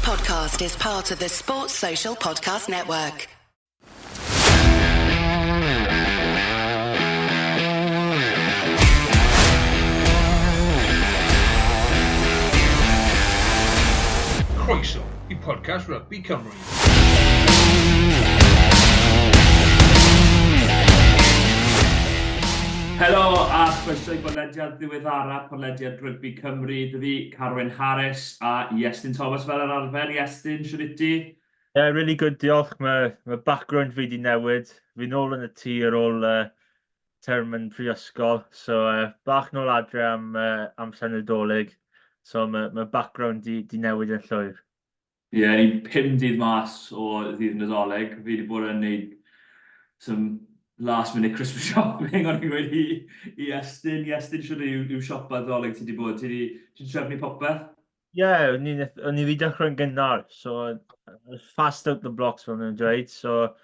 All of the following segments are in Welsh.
podcast is part of the Sports Social Podcast Network. Croeso i podcast Rugby Cymru. Helo a chroeso i bodlediad ddiweddara, podlediad Rygbi Cymru. Dw fi, Carwyn Harris a Iestyn Thomas fel yr arfer. Iestyn, shwt wyt ti? Yeah, really good, diolch. Mae, mae background fi di newid. Fi nôl yn y tŷ ar ôl uh, term yn prifysgol, so uh, bach nôl adre am uh, amser Nadolig. So mae, mae background di, di newid yn llwyr. Ie, yeah, ni'n pum dydd mas o ddydd Nadolig. Fi wedi bod yn neud some last minute Christmas shopping, o'n i'n gweud i, i Estyn. I Estyn, siwr yw, yw siopa Dolig ti wedi bod? Ti wedi ti trefnu popeth? Ie, yeah, o'n i'n wedi dechrau'n gynnar, so fast out the blocks fel nhw'n dweud, so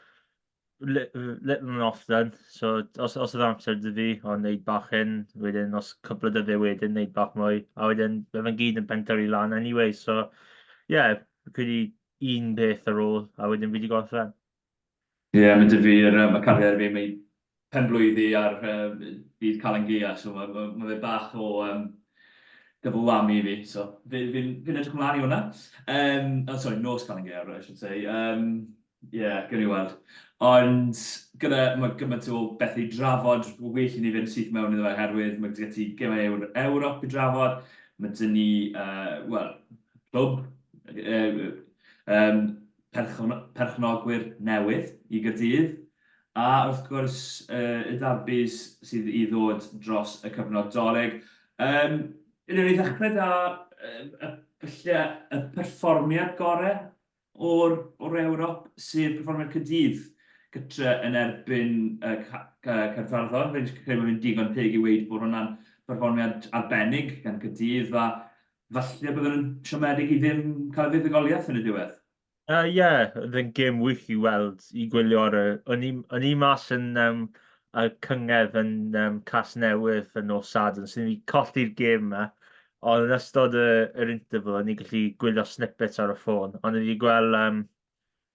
little and often, so os, os oedd amser dy fi, o'n neud bach hyn, wedyn os cwpl o dyddiau wedyn, neud bach mwy, a wedyn bydd fe'n gyd yn pentyrru lan anyway, so ie, yeah, credu un peth ar ôl, a wedyn fi wedi gorffen. Ie, yeah, mae dy fi'r, mae cariad fi, mae penblwyddi ar uh, dydd Calan Gaeaf, so mae, mae, mae fe bach o um, double whammy i fi, so fi'n fi, fi edrych ymlaen i hwnna. Um, oh, sorry, nos Calan Gaeaf, I should say. Um, Ie, yeah, gawn ni weld. Ond gyda, mae gymaint o bethau i drafod, well i ni fynd syth mewn iddo fe oherwydd mae gyda ti gemau Ewr Ewrop i drafod, mae dyn ni, uh, wel, clwb, uh, um, perchn perchnogwyr newydd i Gaerdydd, a wrth gwrs uh, y darbys sydd i ddod dros y cyfnod doleg. Um, Wnawn ni ddechrau da, uh, falle y perfformiad gorau o'r, o'r Ewrop, sef perfformiad Caerdydd gytre yn erbyn uh, Caerfaddon. Fi'n credu bod fi'n digon teg i weud bod hwnna'n perfformiad arbennig gan Caerdydd a falle bydden nhw'n siomedig i ddim cael y fuddugoliaeth yn y diwedd. Ie, uh, yeah, oedd e'n gêm wych i weld, i gwylio ar y... O'n i, o'n i mas yn um, y cyngerdd yn um, Casnewydd yn nos Sadwrn, so ni colli'r gêm yma. Ond yn ystod y, yr interval, o'n i'n gallu gwylio snippets ar y ffôn. Ond o'n i wedi gweld, um,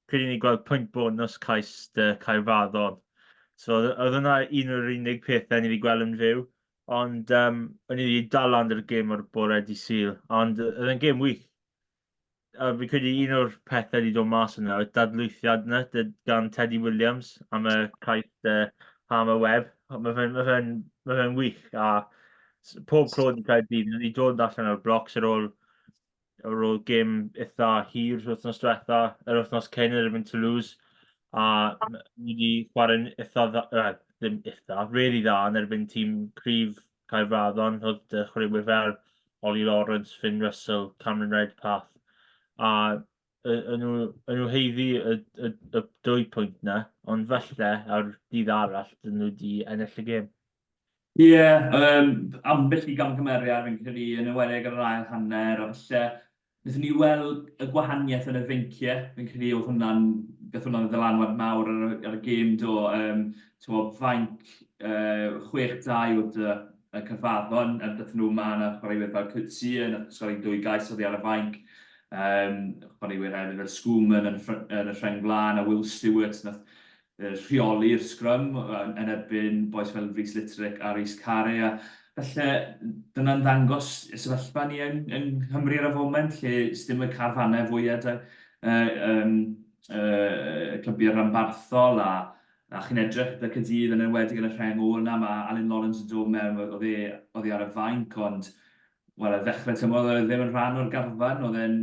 pryd o'n i gweld pwynt bonus cais dy Caerfaddon. So oedd hwnna un o'r unig pethau ni wedi gweld yn fyw. Ond um, o'n i wedi dal lan ar y gêm o'r bore di Sul. Ond oedd e'n gêm wych. A fi'n credu un o'r pethau wedi dod mas yna oedd dadlwythiad yna gan Teddy Williams am y cais uh, Harmer Webb. Mae fe'n ma fe ma fe wych a pob clod i Caerdydd. Nhw wedi dod allan o'r blocs ar ôl, ar ôl gêm eitha hir wythnos diwetha, yr wythnos cyn yr erbyn Toulouse. A ni wedi chwarae'n eitha dda, uh, ddim eitha, really dda yn erbyn tîm cryf Caerfaddon, oedd chwaraewyr fel Ollie Lawrence, Finn Russell, Cameron Redpath, a yn nhw, yn nhw heiddi y, y, y dwy pwynt na, ond falle ar dydd arall, dyn nhw wedi ennill y gêm. Ie, yeah, um, ambell i gamgymeriad fi'n credu yn enwedig ar yr ail hanner, a falle Wnaethon ni weld y gwahaniaeth yn y feinciau. Fi'n credu oedd hwnna'n, gath hwnna'n ddylanwad mawr ar y, ar y gêm do. Um, T'mo, fainc uh, 6-2 oedd y, y Caerfaddon, a dathon nhw ma na chwaraewyr fel Coetzee, nath sgori dwy gais oddi ar y fainc. Um, chwaraewyr hefyd fel Schoeman yn, yn y rheng flaen, a Will Stewart nath rheoli'r sgrym yn erbyn bois fel Rhys Litterick a Rhys Carre a falle dyna'n ddangos y sefyllfa ni yng, yng Nghymru ar y foment lle sdim y carfanau fwyaf da, uh, um, uh, clybiau rhanbarthol a, a chi'n edrych gyda Caerdydd yn enwedig yn y rheng ôl yna, mae Alun Lawrence yn dod mewn, oedd e, oedd e ar y fainc, ond wel, ar ddechrau tymor, oedd e ddim yn rhan o'r garfan, oedd e'n,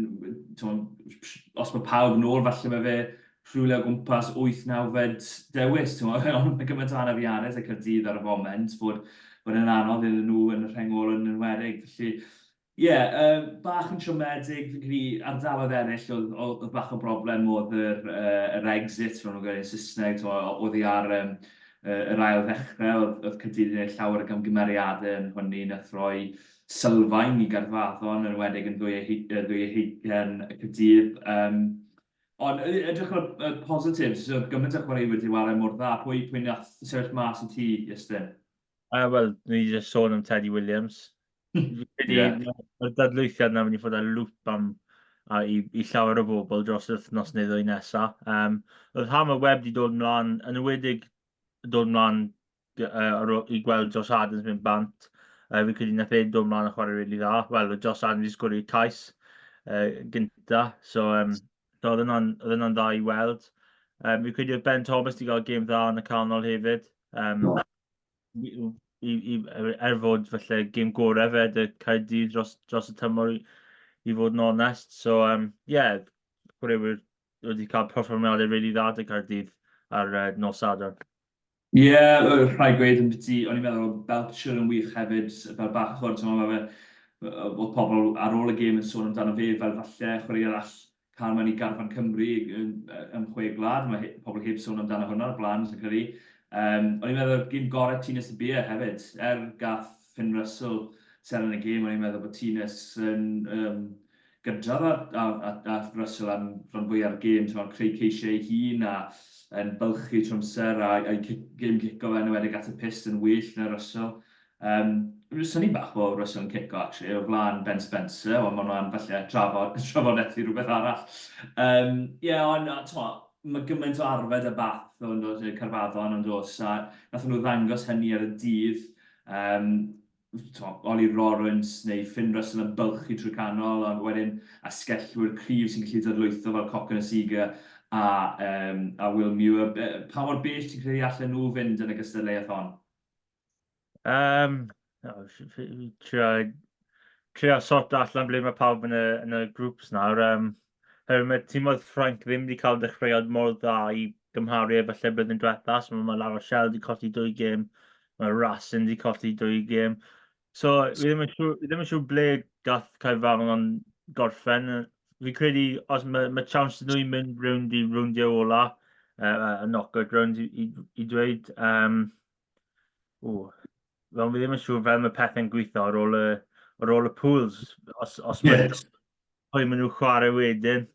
os mae pawb nôl, falle mae fe rhywle o gwmpas 8-9fed dewis, ond mae gymaint o anafiadau 'da Caerdydd ar y foment bod, bod e'n anodd iddyn nhw yn y rheng ôl yn enwedig. Felly, ie, yeah, uh, bach yn siomedig, fi'n credu ardaloedd eraill oedd, oedd, oedd bach o broblem oedd yr, uh, yr exit, fel nhw'n gweud yn Saesneg, oedd hi ar um, yr ail ddechrau, oedd, oedd Caerdydd yn gwneud llawer o gamgymeriadau yn hynny, nath roi sylfaen i Gaerfaddon, yn enwedig yn ddwy ddwy hugain y Caerdydd. Um, ond edrych ar y positives, so, gymaint o chwaraewyr wedi warae mor dda, pwy, pwy nath sefyll mas i ti, Iestyn? Uh, Wel, ni wedi just sôn am Teddy Williams. Fi'n credu yeah. Mae'r dadlwythiad yna mynd i fod ar loop am, a i, i llawer o bobl dros yr wythnos neu ddwy nesaf. Um, oedd Ham a Webb wedi dod mlaen, yn ymwedig dod mlaen uh, i gweld Josh Adams mynd bant. Uh, fi'n credu nath e dod mlaen a chwarae really dda. Wel, oedd Josh Adams wedi sgwrio cais uh, gynta, so, um, so oedd hwnna'n hwnna dda i weld. Um, fi'n credu oedd Ben Thomas wedi cael gêm dda yn y canol hefyd. Um, i, i, i, er fod falle gêm gorau fe dy Caerdydd dros, dros y tymor i, i fod yn onest. So, um, yeah, chwaraewyr wedi cael perfformiadau really dda dy Caerdydd ar uh, nos Sadwrn. Ie, yeah, rhaid gweud yn byti, o'n i'n meddwl Belcher yn wych hefyd, fel bachwr, ti'n meddwl, fe, oedd pobl ar ôl y gêm yn sôn amdano fe fel falle chwaraewr all cael mewn i garfan Cymru ym chwe gwlad, mae pobl heb sôn amdano hwnna o'r blaen, sy'n credu. Um, o'n i'n meddwl gêm gorau Tinus de Beer hefyd, er gath Finn Russell seren y gêm, o'n i'n meddwl bod Tinus yn um, gydradd a, a, a, a Russell am rhan fwya'r gêm, ti'n creu ceisiau ei hun a yn bylchu trwy amser a, a'i gêm cico fe yn enwedig at y pyst yn well na Russell. Yym, synnu bach bod Russell yn cico actually o flaen Ben Spencer, ond ma' hwnna'n falle trafod trafodaeth i rhywbeth arall. Yym, ie, ond timod, mae gymaint o arfer 'da Bath yn does, neu Caerfaddon yn does, a wnaethon nhw ddangos hynny ar y dydd. Yym, timod, Ollie Lawrence neu Finn Russell yn bylchu trwy'r canol, ond wedyn asgellwyr cryf sy'n gallu dadlwytho fel Cokanasiga a, um, a Will Muir. Pa mor bell ti'n credu allan nhw fynd yn y gystadleuaeth hon? Um, trio, trio sort allan ble mae pawb yn y, yn y grŵps nawr. Um, herwydd mae tîmoedd Ffrainc ddim wedi cael dechreuad mor dda i gymharu efo lle blwyddyn diwetha. So mae La Rochelle wedi colli dwy gêm, mae Racing wedi colli dwy gêm. So fi ddim yn siŵr, fi ddim yn siŵr ble gath Caerfaddon gorffen. Fi'n credu os mae, mae chance nhw i mynd rownd i rowndiau ola, uh, y knockout round i, i, i dweud. Um, Ww. Wel, fi ddim yn siŵr fel mae pethau'n gweithio ar ôl y, ar ôl y pools, os, os yeah. pwy maen nhw'n chwarae wedyn.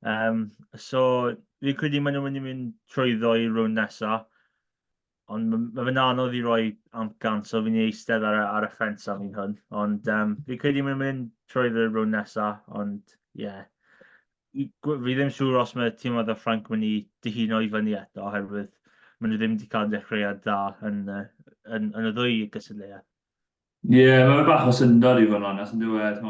Um, so, fi'n credu maen nhw'n mynd i mynd trwyddo i rownd nesaf. Ond mae ma fe'n anodd i roi amcan, so fi'n eistedd ar, ar y ffens am un hwn. Ond um, fi'n credu maen nhw'n mynd trwyddo i'r rownd nesaf, ond ie. Yeah. Fi ddim siŵr os mae tîmoedd o Ffrainc mynd i dihuno i fyny eto, oherwydd maen nhw ddim wedi cael dechreuad dda yn, yn, yn y ddwy gystadleuaeth. Ie, yeah, mae'n bach o syndod i fod yn onest, yn dweud,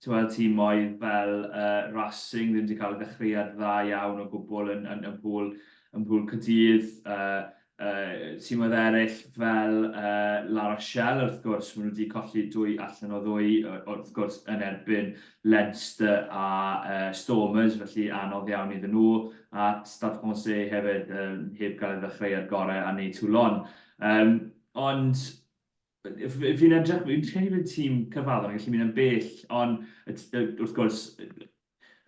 ti'n weld tîmoedd fel uh, Racing ddim wedi cael y ddechreuad dda iawn o gwbl yn, yn, yn pŵl, yn pŵl Caerdydd. Uh, Uh, timoedd eraill fel uh, La Rochelle, wrth gwrs, maen nhw wedi colli dwy allan o ddwy, wrth gwrs, yn erbyn Leinster a uh, Stormers, felly anodd iawn iddyn nhw, a Stade Français hefyd, um, heb gael ei ddechreuad gorau a neu Toulon. Um, ond fi'n edrych, fi'n credu bod tîm Caerfaddon yn gallu mynd yn bell, ond wrth gwrs,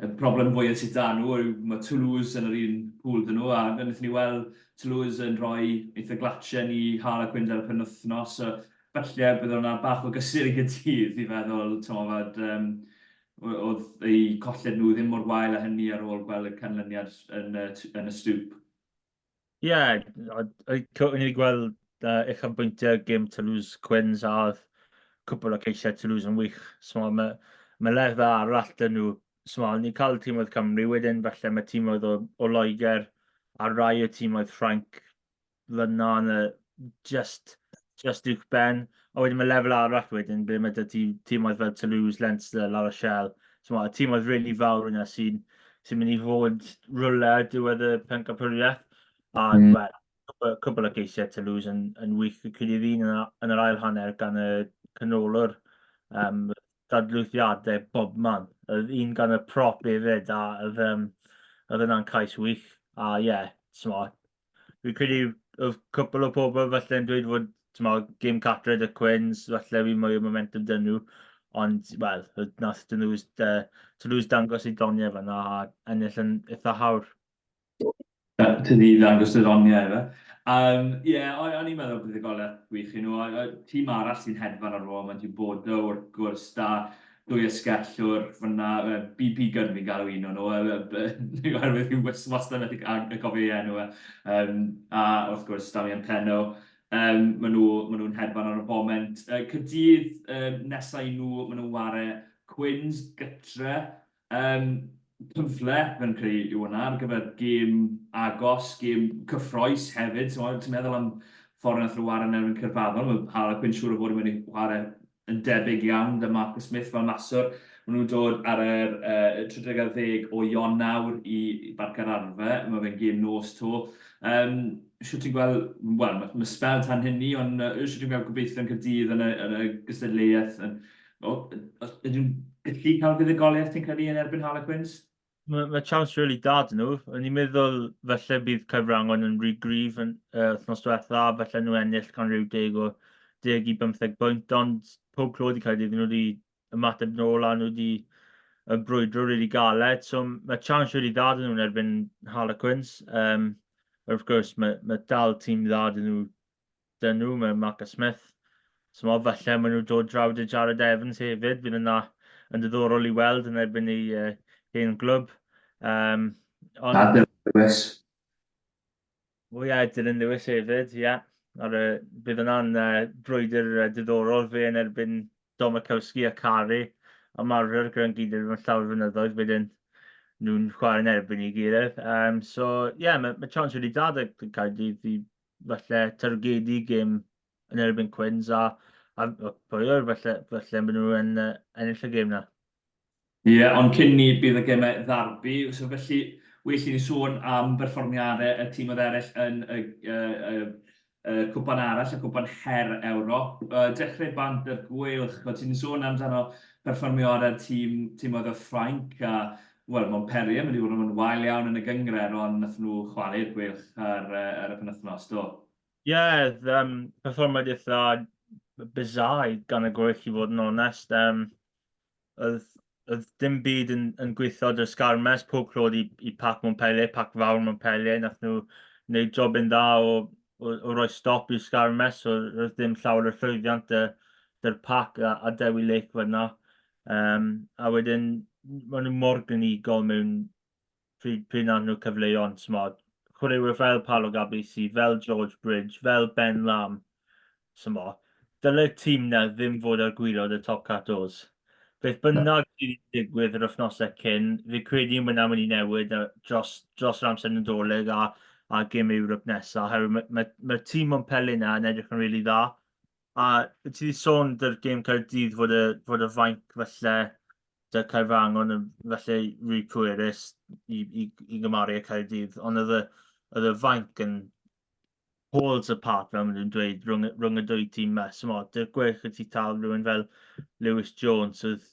y broblem fwyaf sydd 'da nhw yw mae Toulouse yn yr un pŵl 'da nhw, a wnaethon ni weld Toulouse yn rhoi eitha glatchen i Harlequins ar y penwythnos, so falle bydd hwnna bach o gysur i Gaerdydd i feddwl, timod, fod um, oedd eu colled nhw ddim mor wael â hynny ar ôl gweld y canlyniad yn y, yn y stŵp. Ie, o'n i wedi gweld uh, uchafbwyntiau gêm Toulouse Quins a oedd cwpl o ceisiau Toulouse yn wych. So, mae, mae lefel arall dyn nhw. So, ni'n cael tîmoedd Cymru wedyn, falle mae tîmoedd o, o Loegr a rai o tîmoedd Ffrainc fyna yn y just, just uwch ben. A wedyn mae lefel arall wedyn, ble mae dy ti tîmoedd fel Toulouse, Leinster, La Rochelle. So, mae tîmoedd really fawr yna sy'n sy mynd i fod rhywle ar diwedd y pencampwriaeth. A mm. wel, cwbl o geisiau Toulouse yn, yn wych. Fi'n credu un yn, yn yr ail hanner gan y canolwr um, dadlwythiadau bob man. Oedd un gan y prop hefyd, a oedd, um, oedd yna'n cais wych. A ie, yeah, smart. Fi'n credu oedd cwpl o pobl falle yn dweud fod t'mod, gêm cartre 'da Quins, falle fi mwy o momentum 'da nhw, ond wel, nath Toulouse, uh, Toulouse dangos eu doniau fan'na a ennill yn eitha hawdd. Ti di ddangos dy ddoniau efe. Um, ie, yeah, o'n i'n meddwl buddugoliaeth gwych i nhw. Tîm arall sy'n hedfan ar ôl foment yw Bordeaux, wrth gwrs, da dwy asgellwr fan'na, yy BP Gun fi'n galw un o nhw, oherwydd fi wastad methu cofio ei enw e. Yym, a wrth gwrs Damian Penaud. Yym, maen nhw, maen nhw'n hedfan ar y foment. Yy, Caerdydd, yy, nesa i nhw, maen nhw'n ware Quins gytre. Um, cyfle, fe'n credu, yw hwnna, ar gyfer gêm agos, gêm cyffroes hefyd. Ti'n meddwl am ffordd nath nhw ware yn erbyn Caerfaddon, mae Harlequin siŵr o fod yn mynd i chwarae yn debyg iawn 'da Marcus Smith fel maswr. Maen nhw'n dod ar yr uh, 30 o Ionawr i Barc yr Arfe, mae fe'n gêm nos to. Um, Siwt ti'n gweld, wel, mae ma spel tan hynny, ond uh, siwt ti'n gweld gobeithio'n Caerdydd yn y, yn y gystadleuaeth? Yn, o, ydyn nhw'n gallu cael fuddugoliaeth ti'n credu yn erbyn Harlequins? Mae ma chance really da dyn nhw. O'n i'n meddwl falle bydd Caerwrangon yn rhy gryf yn uh, wythnos diwetha, falle nhw ennill gan rhyw 10 o 10 i 15 bwynt, ond pob clod i Caerdydd, nhw wedi ymateb nôl a nhw wedi y brwydro really galed. So mae chance really dda dyn nhw'n erbyn Harlequins. Um, wrth gwrs, mae, mae dal tîm dda dyn nhw dyn nhw, mae Marcus Smith. So ma, falle maen nhw dod draw dy Jared Evans hefyd, bydd yna yn ddiddorol i weld yn erbyn ei uh, hen glwb. Um, ond... A Dylan Lewis. O ie, yeah, Dylan Lewis hefyd, ie. Yeah. Ar, uh, bydd yna'n uh, brwydr uh, diddorol fe yn erbyn Domachowski a Carey a Marrer gyda'n gilydd mewn llawer o flynyddoedd wedyn nhw'n chwarae yn erbyn ei gilydd. Um, so, ie, yeah, mae ma chance wedi dad y Caerdydd i falle targedu gêm yn erbyn Quins a, a, a pwy o'r falle, falle maen nhw yn uh, ennill y gêm na. Ie, yeah, ond cyn ni bydd y gemau ddarbu, so felly well i ni sôn am berfformiadau y tîmoedd eraill yn y, y, y, y cwpan arall, y cwpan Her Ewrop. Uh, dechrau bant yr Gweilch, o ti'n sôn amdano perfformiadau'r tîm, tîmoedd y Ffrainc a Wel, Montpellier, maen nhw wedi bod yn wael iawn yn y gynghrair, ond wnaethon nhw chwalu'r Gweilch ar, ar y penwythnos, do? Ie, yeah, um, perfformiad eitha bizarre gan y Gweilch i fod yn onest. Um, oedd, oedd dim byd yn, yn gweithio dros Garmes, pob clod i, i Pac Montpellier, Pac fawr Montpellier, nath nhw wneud job yn dda o, o, o roi stop i'r Sgarmes, so roedd dim llawer o llwyddiant dy'r Pac a, a Dewi Lake fyna. Um, a wedyn, maen nhw mor glinigol mewn pryd, pryd na nhw cyfleon, smod. Chwaraewyr fel Paolo Gabisi, fel George Bridge, fel Ben Lam, smo. Dylai'r tîm na ddim fod ar gwylod y top 14. Beth bynnag sydd wedi digwydd yr wythnosau cyn, fi credu mae'n mynd i newid dros, dros yr amser Nadolig a, a gêm Ewrop nesaf. Oherwydd mae, mae, mae tîm Montpellier na yn edrych yn rili really dda. A ti 'di sôn 'da'r gêm Caerdydd fod y fod y fainc falle 'da Caerfaengon yn falle rhy pwerus i i i gymaru â Caerdydd, ond oedd y oedd y fainc yn poles apart fel maen nhw'n dweud rhwng rhwng y dwy tîm 'ma. So mo, dy'r gwell wyt ti cael rhywun fel Lewis Jones, oedd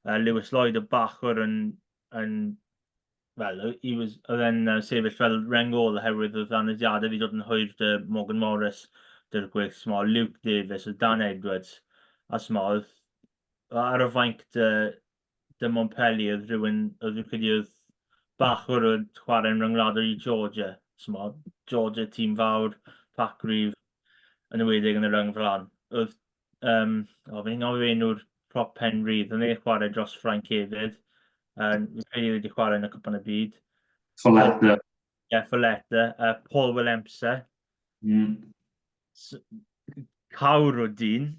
uh, Lewis Lloyd y bachwr yn, yn wel, he was, oedd e'n uh, sefyll fel reng ôl oherwydd oedd anafiadau wedi dod yn hwyr dy Morgan Morris, dy'r gwych, smo, Luke Davies, oedd Dan Edwards, a smo, oedd ar y fainc dy, dy Montpellier, oedd rhywun, oedd rhywun credu oedd bachwr oedd chwarae'n rhyngwladol i Georgia, smo, Georgia, tîm fawr, pac gryf, yn ewedig yn y rhyng flan. Oedd Um, o, fi'n anghofio enw'r prop pen rydd. Oedd e'n chwarae dros Ffrainc hefyd. Um, fi'n credu wedi chwarae yn y Cwpan y Byd. Foletta. Ie, yeah, Foletta. Paul Willemse. Mm. Cawr o dyn.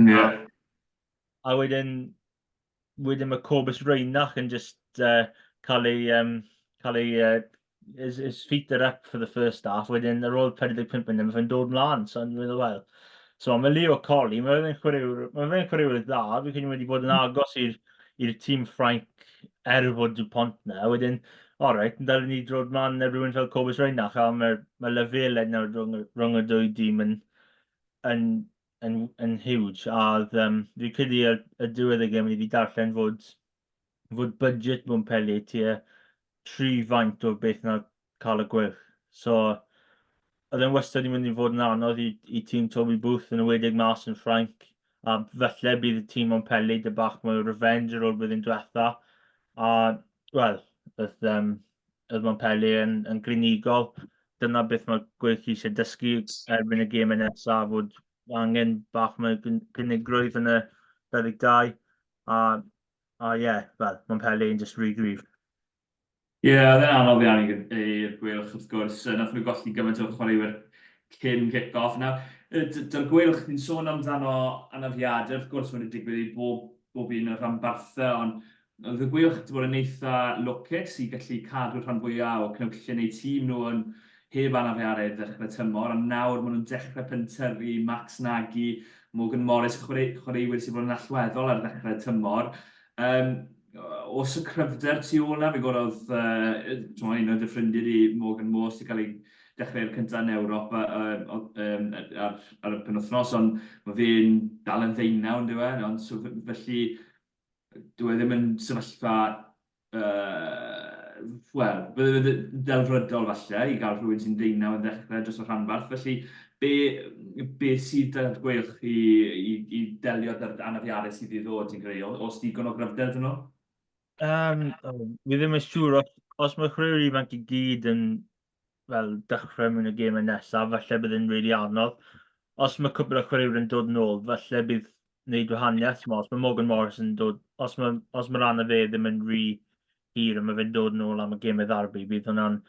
Ie. Yeah. A, a wedyn, wedyn mae Cobus Reinach yn just uh, cael ei, um, cael ei uh, his, his feet are up for the first half, wedyn ar ôl 45 munud mae fe'n dod mlaen, so yn meddwl, wel. So mae Leo Colli, mae fe'n chwaraewr, mae fe'n chwaraewr dda, fi'n credu wedi bod yn agos i'r i'r tîm Ffrainc er fod Dupont na, wedyn, alright, yn dal ni drod mlaen ar rhywun fel Cobus Reinach, a mae'r mae lefelau nawr rhwng, rhwng y dwy dîm yn, yn yn, yn huge, a oedd, um, fi'n credu ar y diwedd y gêm, wedi darllen fod, fod budget Montpellier tua tri faint o'r beth na cael y Gweilch. So, oedd e'n wastad yn mynd i fod yn anodd i, i tîm Toby Booth yn ewedig mas yn Ffrainc, a falle bydd y tîm Montpellier dy bach mwy o revenge ar ôl blwyddyn diwetha. A, wel, oedd, um, oedd Montpellier yn, yn glinigol. Dyna beth mae Gweilch eisiau dysgu erbyn y gemau nesaf, fod angen bach mwy o glynigrwydd yn y 22. A, a ie, yeah, wel, Montpellier yn just rhy gryf. Ie, yeah, oedd e'n anodd iawn i'r Gweilch wrth gwrs. Nath nhw golli gymaint o chwaraewyr cyn kick-off. Nawr, dy'r Gweilch, ni'n sôn amdano anafiadau, wrth gwrs, mae'n digwydd i bob, bob un o'r rhanbarthau, ond Oedd y Gweilch wedi bod yn eitha lwcus i gallu cadw'r rhan fwyaf o cnawllun eu tîm nhw yn heb anafiadau i ddechrau tymor, a nawr maen nhw'n dechrau pentyrru Max Nagy, Morgan Morris, chwaraewyr sydd bod yn allweddol ar ddechrau tymor. Um, os y cryfder tu ôl na, fi'n gwybod oedd uh, un o dy ffrindiau di, Morgan Morse, wedi cael ei dechrau'r cyntaf yn Ewrop um, ar, ar y penwythnos, ond mae fe'n dal yn ddeunaw yn dyw e, ond so, felly dyw e ddim yn sefyllfa, uh, wel, bydde fe delfrydol falle i gael rhywun sy'n ddeunaw yn ddechrau dros y rhanbarth. Felly, be, be sydd dy'r gweilch i, i, i delio gyda'r anafiadau sydd i ddod, ti'n credu? Oes digon o gryfder dyn nhw? Um, fi ddim yn siŵr, os, os mae chwaraewyr ifanc i gyd yn fel dechrau mewn y gemau nesaf, falle bydd e'n rili anodd. Os mae cwpl o chwaraewyr yn dod nôl, falle bydd wneud wahaniaeth. Os mae Morgan Morris yn dod, os mae, os mae rhan o fe ddim yn rhy hir a mae fe'n dod nôl am y gemau ddarbi, bydd hwnna'n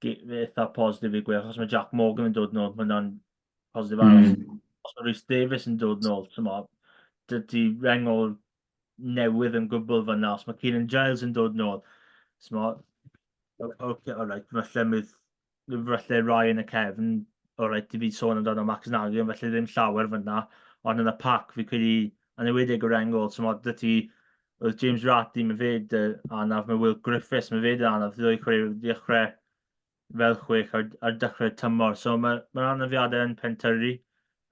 eitha positif i gweud. Os mae Jack Morgan yn dod nôl, mae hwnna'n positif arall. Os mae Rhys Davies yn dod nôl, ti'n dydy rengol newydd yn gwbl fyna. Os mae Kieran Giles yn dod nôl, so, okay, alright, falle mydd, falle rai yn y cefn, alright, di fi sôn amdano Max Nagy, ond falle ddim llawer fyna, ond yn y pac fi credu, yn enwedig o rengol, so mae dy ti, oedd James Ratty, mae fe dy anaf, mae Will Griffiths, mae fe dy anaf, ddwy chwaraewyr ddechrau fel chwech ar, ar dechrau'r tymor. So mae'r mae anafiadau yn pentyrru.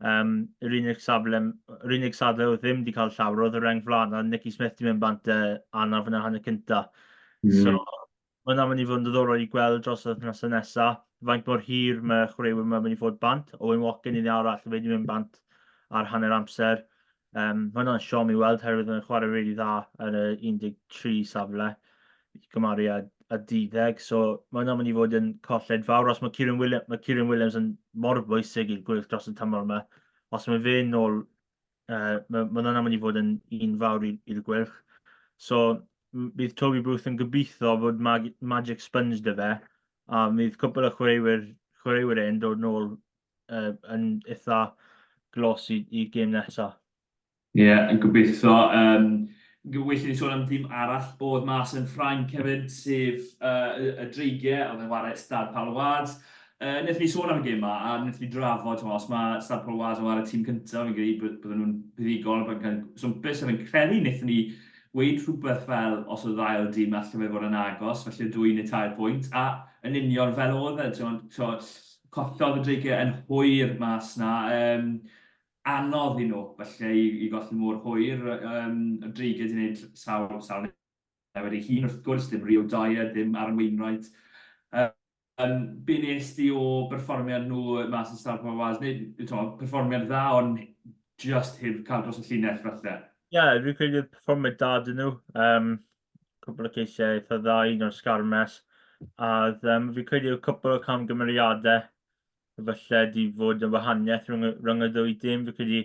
Um, yr unig safle, yr unig safle oedd ddim wedi cael llawer oedd y reng flaen, a Nicky Smith wedi mynd bant uh, anaf yn yr hanner cynta. So, mae hwnna'n mynd i fod yn ddiddorol i gweld dros y wythnosau nesaf. Faint mor hir mae chwaraewyr yma mynd i fod bant. Owen Watkin un arall wedi mynd bant ar hanner amser. Um, mae hwnna'n siom i weld herwydd mae'n chwarae really dda yn y 13 safle i gymaru â, a 12. So mae hwnna'n mynd i fod yn colled fawr. Os mae Kieran, Williams, mae Kieran Williams yn mor bwysig i'r gwyll dros y tymor yma. Os mae fe'n nôl, uh, mae, mae hwnna'n mynd i fod yn un fawr i'r gweilch. So bydd Toby Booth yn gobeithio bod Mag Magic Sponge dy fe, a bydd cwpl o chwaraewyr, chwaraewyr e'n dod nôl uh, yn eitha glos i, i gêm nesaf. Ie, yeah, yn gobeithio. Um, well i ni sôn am dîm arall oedd mas yn Ffrainc hefyd, sef uh, y, y Dreigiau, oedd yn chwarae Stade Paloise. Uh, wnaethon ni sôn am y gêm yma, a wnaethon ni drafod, os mae Stade Paloise yn chwarae tîm cyntaf, fi'n credu bydden nhw'n buddugol, byddwn nhw'n swmpus, a fi'n credu wnaethon ni weud rhywbeth fel os oedd ail dîm allai fe fod yn agos, felly dwy neu tair pwynt, a yn union fel oedd e, ti'n Collodd y Dreigiau yn hwyr mas 'na. Yym, anodd i nhw, falle, i, i golli mor hwyr. Yym, y Dreigiau 'di wneud sawl, sawl newid ei hun, wrth gwrs, dim Rio Dyer, dim Aaron Wainwright. Yym, be nes di o berfformiad nhw mas yn Stade Paloise? Neu, t'mod, perfformiad dda, ond just heb cael dros y llinell, falle. Ie, yeah, fi'n credu perfformiad da dyn nhw. Um, cwpl o ceisiau eitha dda, un o'r sgarmes. A um, fi'n credu cwpl o camgymeriadau falle di fod yn wahaniaeth rhwng, rhwng y ddwy dim. Fi'n credu,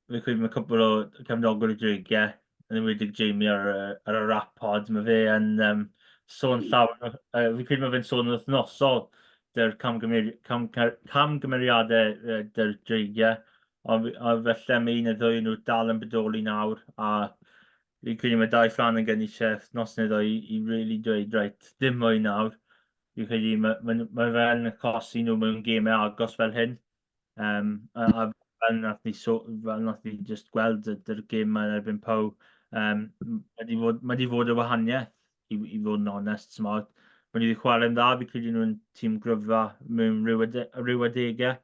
fi'n credu mae cwpl o cefnogwyr y Dreigiau, yn enwedig Jamie ar, ar y rap pod, mae fe yn um, sôn llawer, uh, fi'n credu mae fe'n sôn yn wythnosol dy'r camgymeri, cam, camgymeriadau uh, dy'r Dreigiau, ond felly mae un neu ddwy nhw dal yn bodoli nawr, a Fi'n credu mae Dai Flanagan eisiau wythnos neu ddwy i really dweud, reit, dim mwy nawr. Fi'n credu mae, mae, mae fe yn achosi nhw mewn gemau agos fel hyn. Um, a, a fel nath ni, so, fel nath ni just gweld ydy'r gêm yma yn erbyn Pow, um, mae di fod, mae di fod y wahaniaeth, i, i fod yn onest. Mae nhw wedi chwarae'n dda, fi'n credu nhw'n tîm gryfa mewn rhyw, ade, rhyw adegau,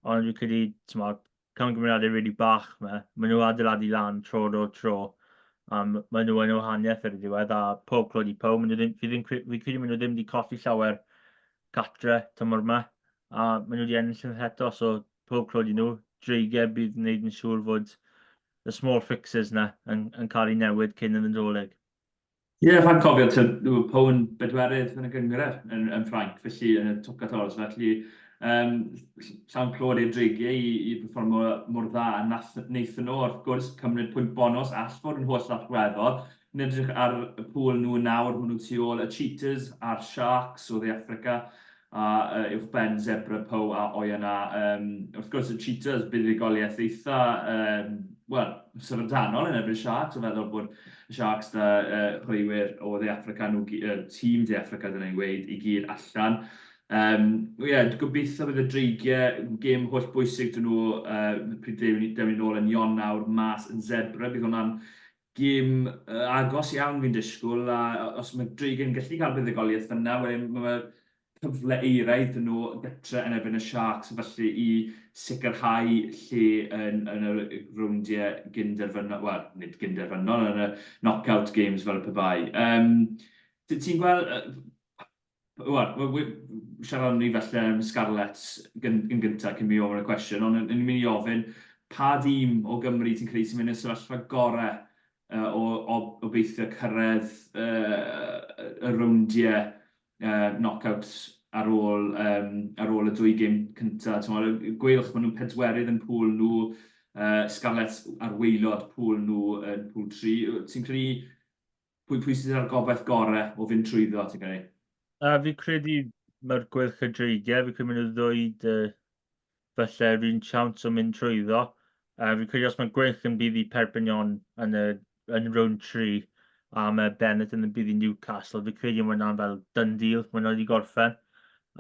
ond fi'n credu, t'mod, camgymeriadau really bach 'ma, maen nhw adeiladu lan tro ar ôl tro, a maen nhw yn wahaniaeth ar y diwedd, a pob clod i pawb, maen nhw ddim, fi ddim, fi credu maen nhw ddim wedi colli llawer gatre tymor yma, a maen nhw wedi ennill yn eto, so pob clod i nhw. Dreigiau bydd yn gwneud yn siŵr fod y small fixes na yn, yn cael eu newid cyn y Nadolig. Ie, yeah, rhaid cofio, ti'n Pau yn bedwerydd yn y gynghrair yn, yn Ffrainc, felly yn y top 14, felly um, llawn clod i'r Dreigiau i, i performo mor dda a nath, wnaethon nhw, wrth gwrs, cymryd pwynt bonus all fod yn holl allweddol. Yn edrych ar y pŵl nhw nawr, maen nhw tu ôl y Cheetahs a'r Sharks o Dde Affrica, a uh, uwch ben Zebra Pau a Oyonnax. Um, wrth gwrs, y Cheetahs, buddugoliaeth eitha, um, wel, syfrdanol yn erbyn Sharks, o feddwl bod y Sharks da chwaraewyr o Dde Affrica, nhw, tîm De Affrica dyna i weud, i gyd allan. Ie, yeah, gobeithio bydd y Dreigiau, gêm holl bwysig dyn nhw, pryd dewn ni nôl yn Ionawr mas yn Zebre, bydd hwnna'n gêm agos iawn fi'n disgwyl, a os mae Dreigiau'n gallu cael buddugoliaeth fan'na, wedyn mae cyfle euraidd iddyn nhw gytre yn erbyn y Sharks felly i sicrhau lle yn, yn y rowndiau gynderfynol, wel, nid gynderfynol, yn y knockout games fel y pe bai. Um, Ti'n gweld, wel, siarad ni felly am Scarlets yn gyntaf cyn mi ofyn y cwestiwn, ond yn mynd i ofyn pa dîm o Gymru ti'n credu sy'n mynd i'r sefyllfa gorau o, o obeithio cyrraedd y rowndiau knockouts ar ôl, um, ar ôl y dwy gêm cyntaf. Y Gweilch, maen nhw'n pedwerydd yn pŵl nhw, Scarlets ar waelod pŵl nhw yn pŵl 3. Ti'n credu pwy, pwy sydd â'r gobaith gorau o fynd trwyddo, ti'n credu? Fi credu mae'r Gweilch y Dreigiau, fi credu maen nhw ddweud falle un siawns o mynd trwyddo. Fi'n credu os mae Gweilch yn bydd i Perpignan yn, y, yn round 3 a mae Benetton yn bydd i Newcastle, fi'n credu mae hwnna'n fel done deal, mae hwnna wedi gorffen.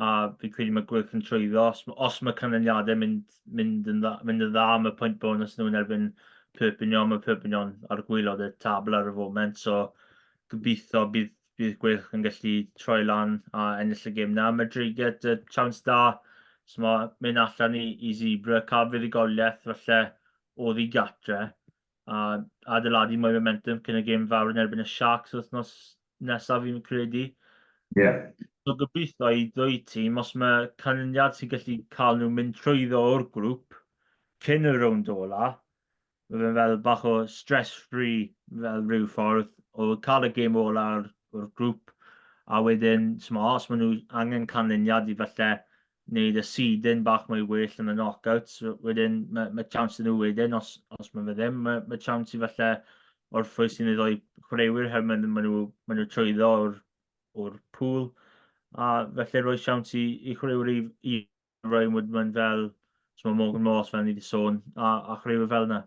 A fi'n credu mae Gweilch yn trwyddo. Os, os mae canlyniadau mynd, mynd, yn dda, mynd yn dda, mae pwynt bonus nhw yn erbyn Perpignan, mae Perpignan ar gwaelod y tabl ar y foment, so gobeithio bydd bydd Gweilch yn gallu troi lan a ennill y gêm na. Mae Dreigiau dy chance da, so mae mynd allan i, i Zebre, cael fuddugoliaeth falle oddi gatre, a adeiladu mwy momentum cyn y gêm fawr yn erbyn y Sharks wythnos nesaf fi'n credu. Yeah. So gobeithio i ddwy tîm, os mae canlyniad sy'n gallu cael nhw mynd trwyddo o'r grŵp cyn y rownd ola, Mae fe'n fel bach o stress-free fel rhyw ffordd o cael y gêm ola o'r, o'r grŵp a wedyn, smo, os maen nhw angen canlyniad i falle wneud y seeding bach mwy well yn y knockouts, wedyn mae, mae chance i nhw wedyn, os, os mae fe ddim, mae, mae chance i falle orffwys i ddoi chwaraewyr herwydd maen, maen nhw, maen nhw trwyddo o'r, o'r pŵl a felly rhoi siawns i, i chwaraewyr i, i Ryan Woodman fel, so mae Morgan Moss fel ni wedi sôn, a, a chwaraewyr fel yna.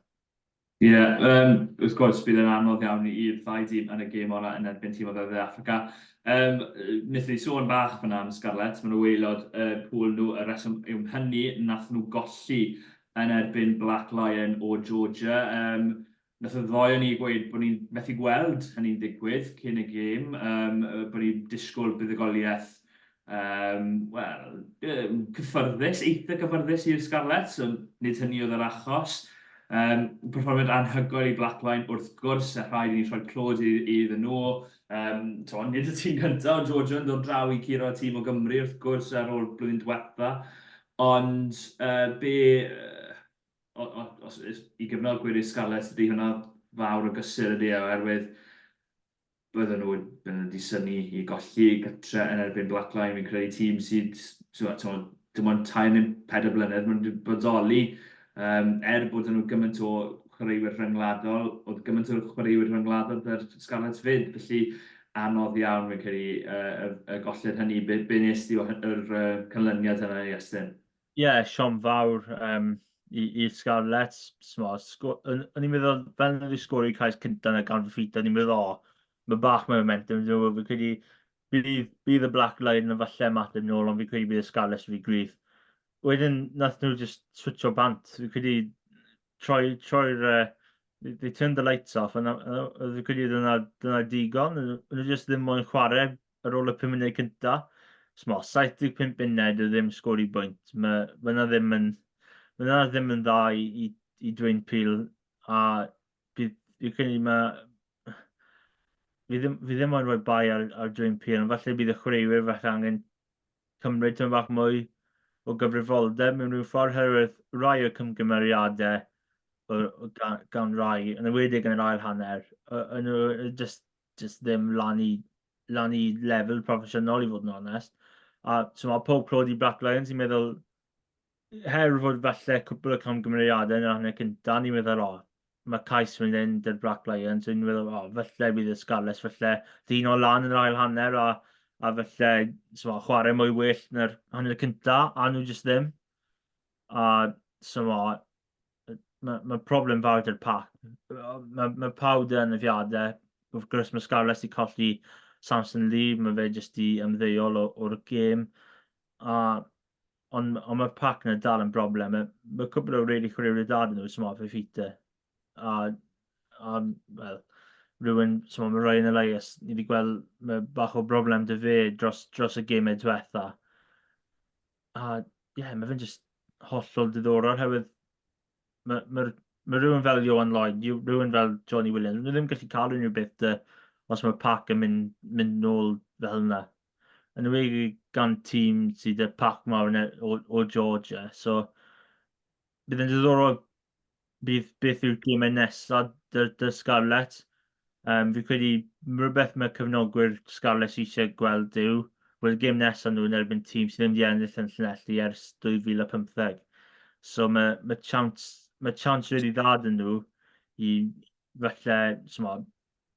Ie, yeah, um, wrth gwrs bydd yn anodd iawn i'r ddau dîm yn y gêm ola yn erbyn tîm o Dde Affrica. Um, wnaethon ni sôn bach fyna am Scarlets, maen nhw waelod y uh, pŵl nhw, y reswm yw hynny, nath nhw golli yn erbyn Black Lion o Georgia. Um, Nath y ddou o ni gweud bod ni'n methu gweld hynny'n digwydd cyn y gêm, um, bod ni'n disgwyl buddugoliaeth um, wel, cyffyrddus, eitha cyffyrddus i'r Scarlets, ond nid hynny oedd yr achos. Um, perfformiad anhygoel i Blackline wrth gwrs, a rhaid i ni rhoi clod iddyn nhw. Um, to, nid y tîm cyntaf o Georgia yn dod draw i curo tîm o Gymru wrth gwrs ar ôl blwyddyn diwetha. Ond uh, be, os, i gefnogwyr i'r Scarlets, ydy hwnna fawr o gysur ydy e, oherwydd bydden nhw, bydden nhw wedi synnu i golli gytre yn erbyn Black Lion, fi'n credu tîm sydd, dim ond tair neu pedair blynedd, maen nhw wedi bodoli, um, er bod nhw gymaint o chwaraewyr rhyngwladol, oedd gymaint o chwaraewyr rhyngwladol gyda'r Scarlets fyd, felly anodd iawn fi'n credu y, y, y golled hynny. Be, be nes di o'r uh, canlyniad yna, Iestyn? Ie, siom fawr um, i'r Scarlets. O'n i'n meddwl, fel nhw wedi sgori cais cyntaf yn y gan Fafita, o'n i'n meddwl, o, mae bach mewn momentum. Dwi'n fi'n credu bydd, bydd y Black Line yn falle ymateb nôl, ond fi'n credu bydd y Scarlets wedi gryf. Wedyn, nath nhw just switcho bant. Fi'n credu troi, troi'r... Uh, they turned the lights off, a fi'n credu dyna, dyna digon. Nhw just ddim moyn chwarae ar ôl y 5 munud cynta. Smo, 75 munud o ddim sgori bwynt. Mae ma yna ddim yn, mae yna ddim yn dda i, i, i Dwayne Peel. A bydd, fi'n credu mae... Fi ddim, fi ddim ond rhoi bai ar, ar Dwayne Peel, ond falle bydd y chwaraewyr falle angen cymryd tymed bach mwy o gyfrifoldeb mewn rhyw ffordd, herwydd rai o'r cymgymeriadau o, o, gan, gan rai, yn enwedig yn yr ail hanner, yn nhw just, just ddim lan i, lan i lefel proffesiynol i fod yn onest. A so mae pob clod i Black Lions, i'n meddwl, her fod falle cwpl o camgymeriadau yn yr hanner cyntaf, ni'n meddwl, o, mae cais mynd yn dy'r Black Lions, ni'n meddwl, o, falle bydd y Scarlets, falle dyn o lan yn yr ail hanner, a, a falle so, chwarae mwy well na'r hanner cyntaf, a nhw jyst ddim. A so, ma, ma problem fawr dy'r pac. Mae ma pawb dy anafiadau. Wrth gwrs, mae Scarlets wedi colli Samson Lee, mae fe jyst i ymddeol o'r gêm. A, ond on mae'r pac yna dal yn broblem. Mae, mae cwbl o really chwaraewyr da dyn nhw, sy'n fe Fita. A, a wel, rhywun, so mae Ryan Elias, ni wedi gweld mae bach o broblem dy fe dros, dros y gemau diwetha. A ie, yeah, mae fe'n just hollol diddorol herwydd mae, mae, mae rhywun fel Johan Lloyd, rhywun fel Johnny Williams, nhw ddim gallu cael unrhyw beth dy, os mae pac yn mynd, mynd nôl fel yna. Yn enwedig gan tîm sydd y pac mawr o, o Georgia. So, bydd yn diddorol bydd beth yw'r gemau nesaf dy, dy Scarlets. Um, fi credu rhywbeth mae cefnogwyr Scarlets eisiau gweld yw bod y gêm nesaf nhw yn erbyn tîm sydd ddim wedi ennill yn Llanelli ers 2015. So mae, mae chance, mae chance really dda dyn nhw i falle, smo,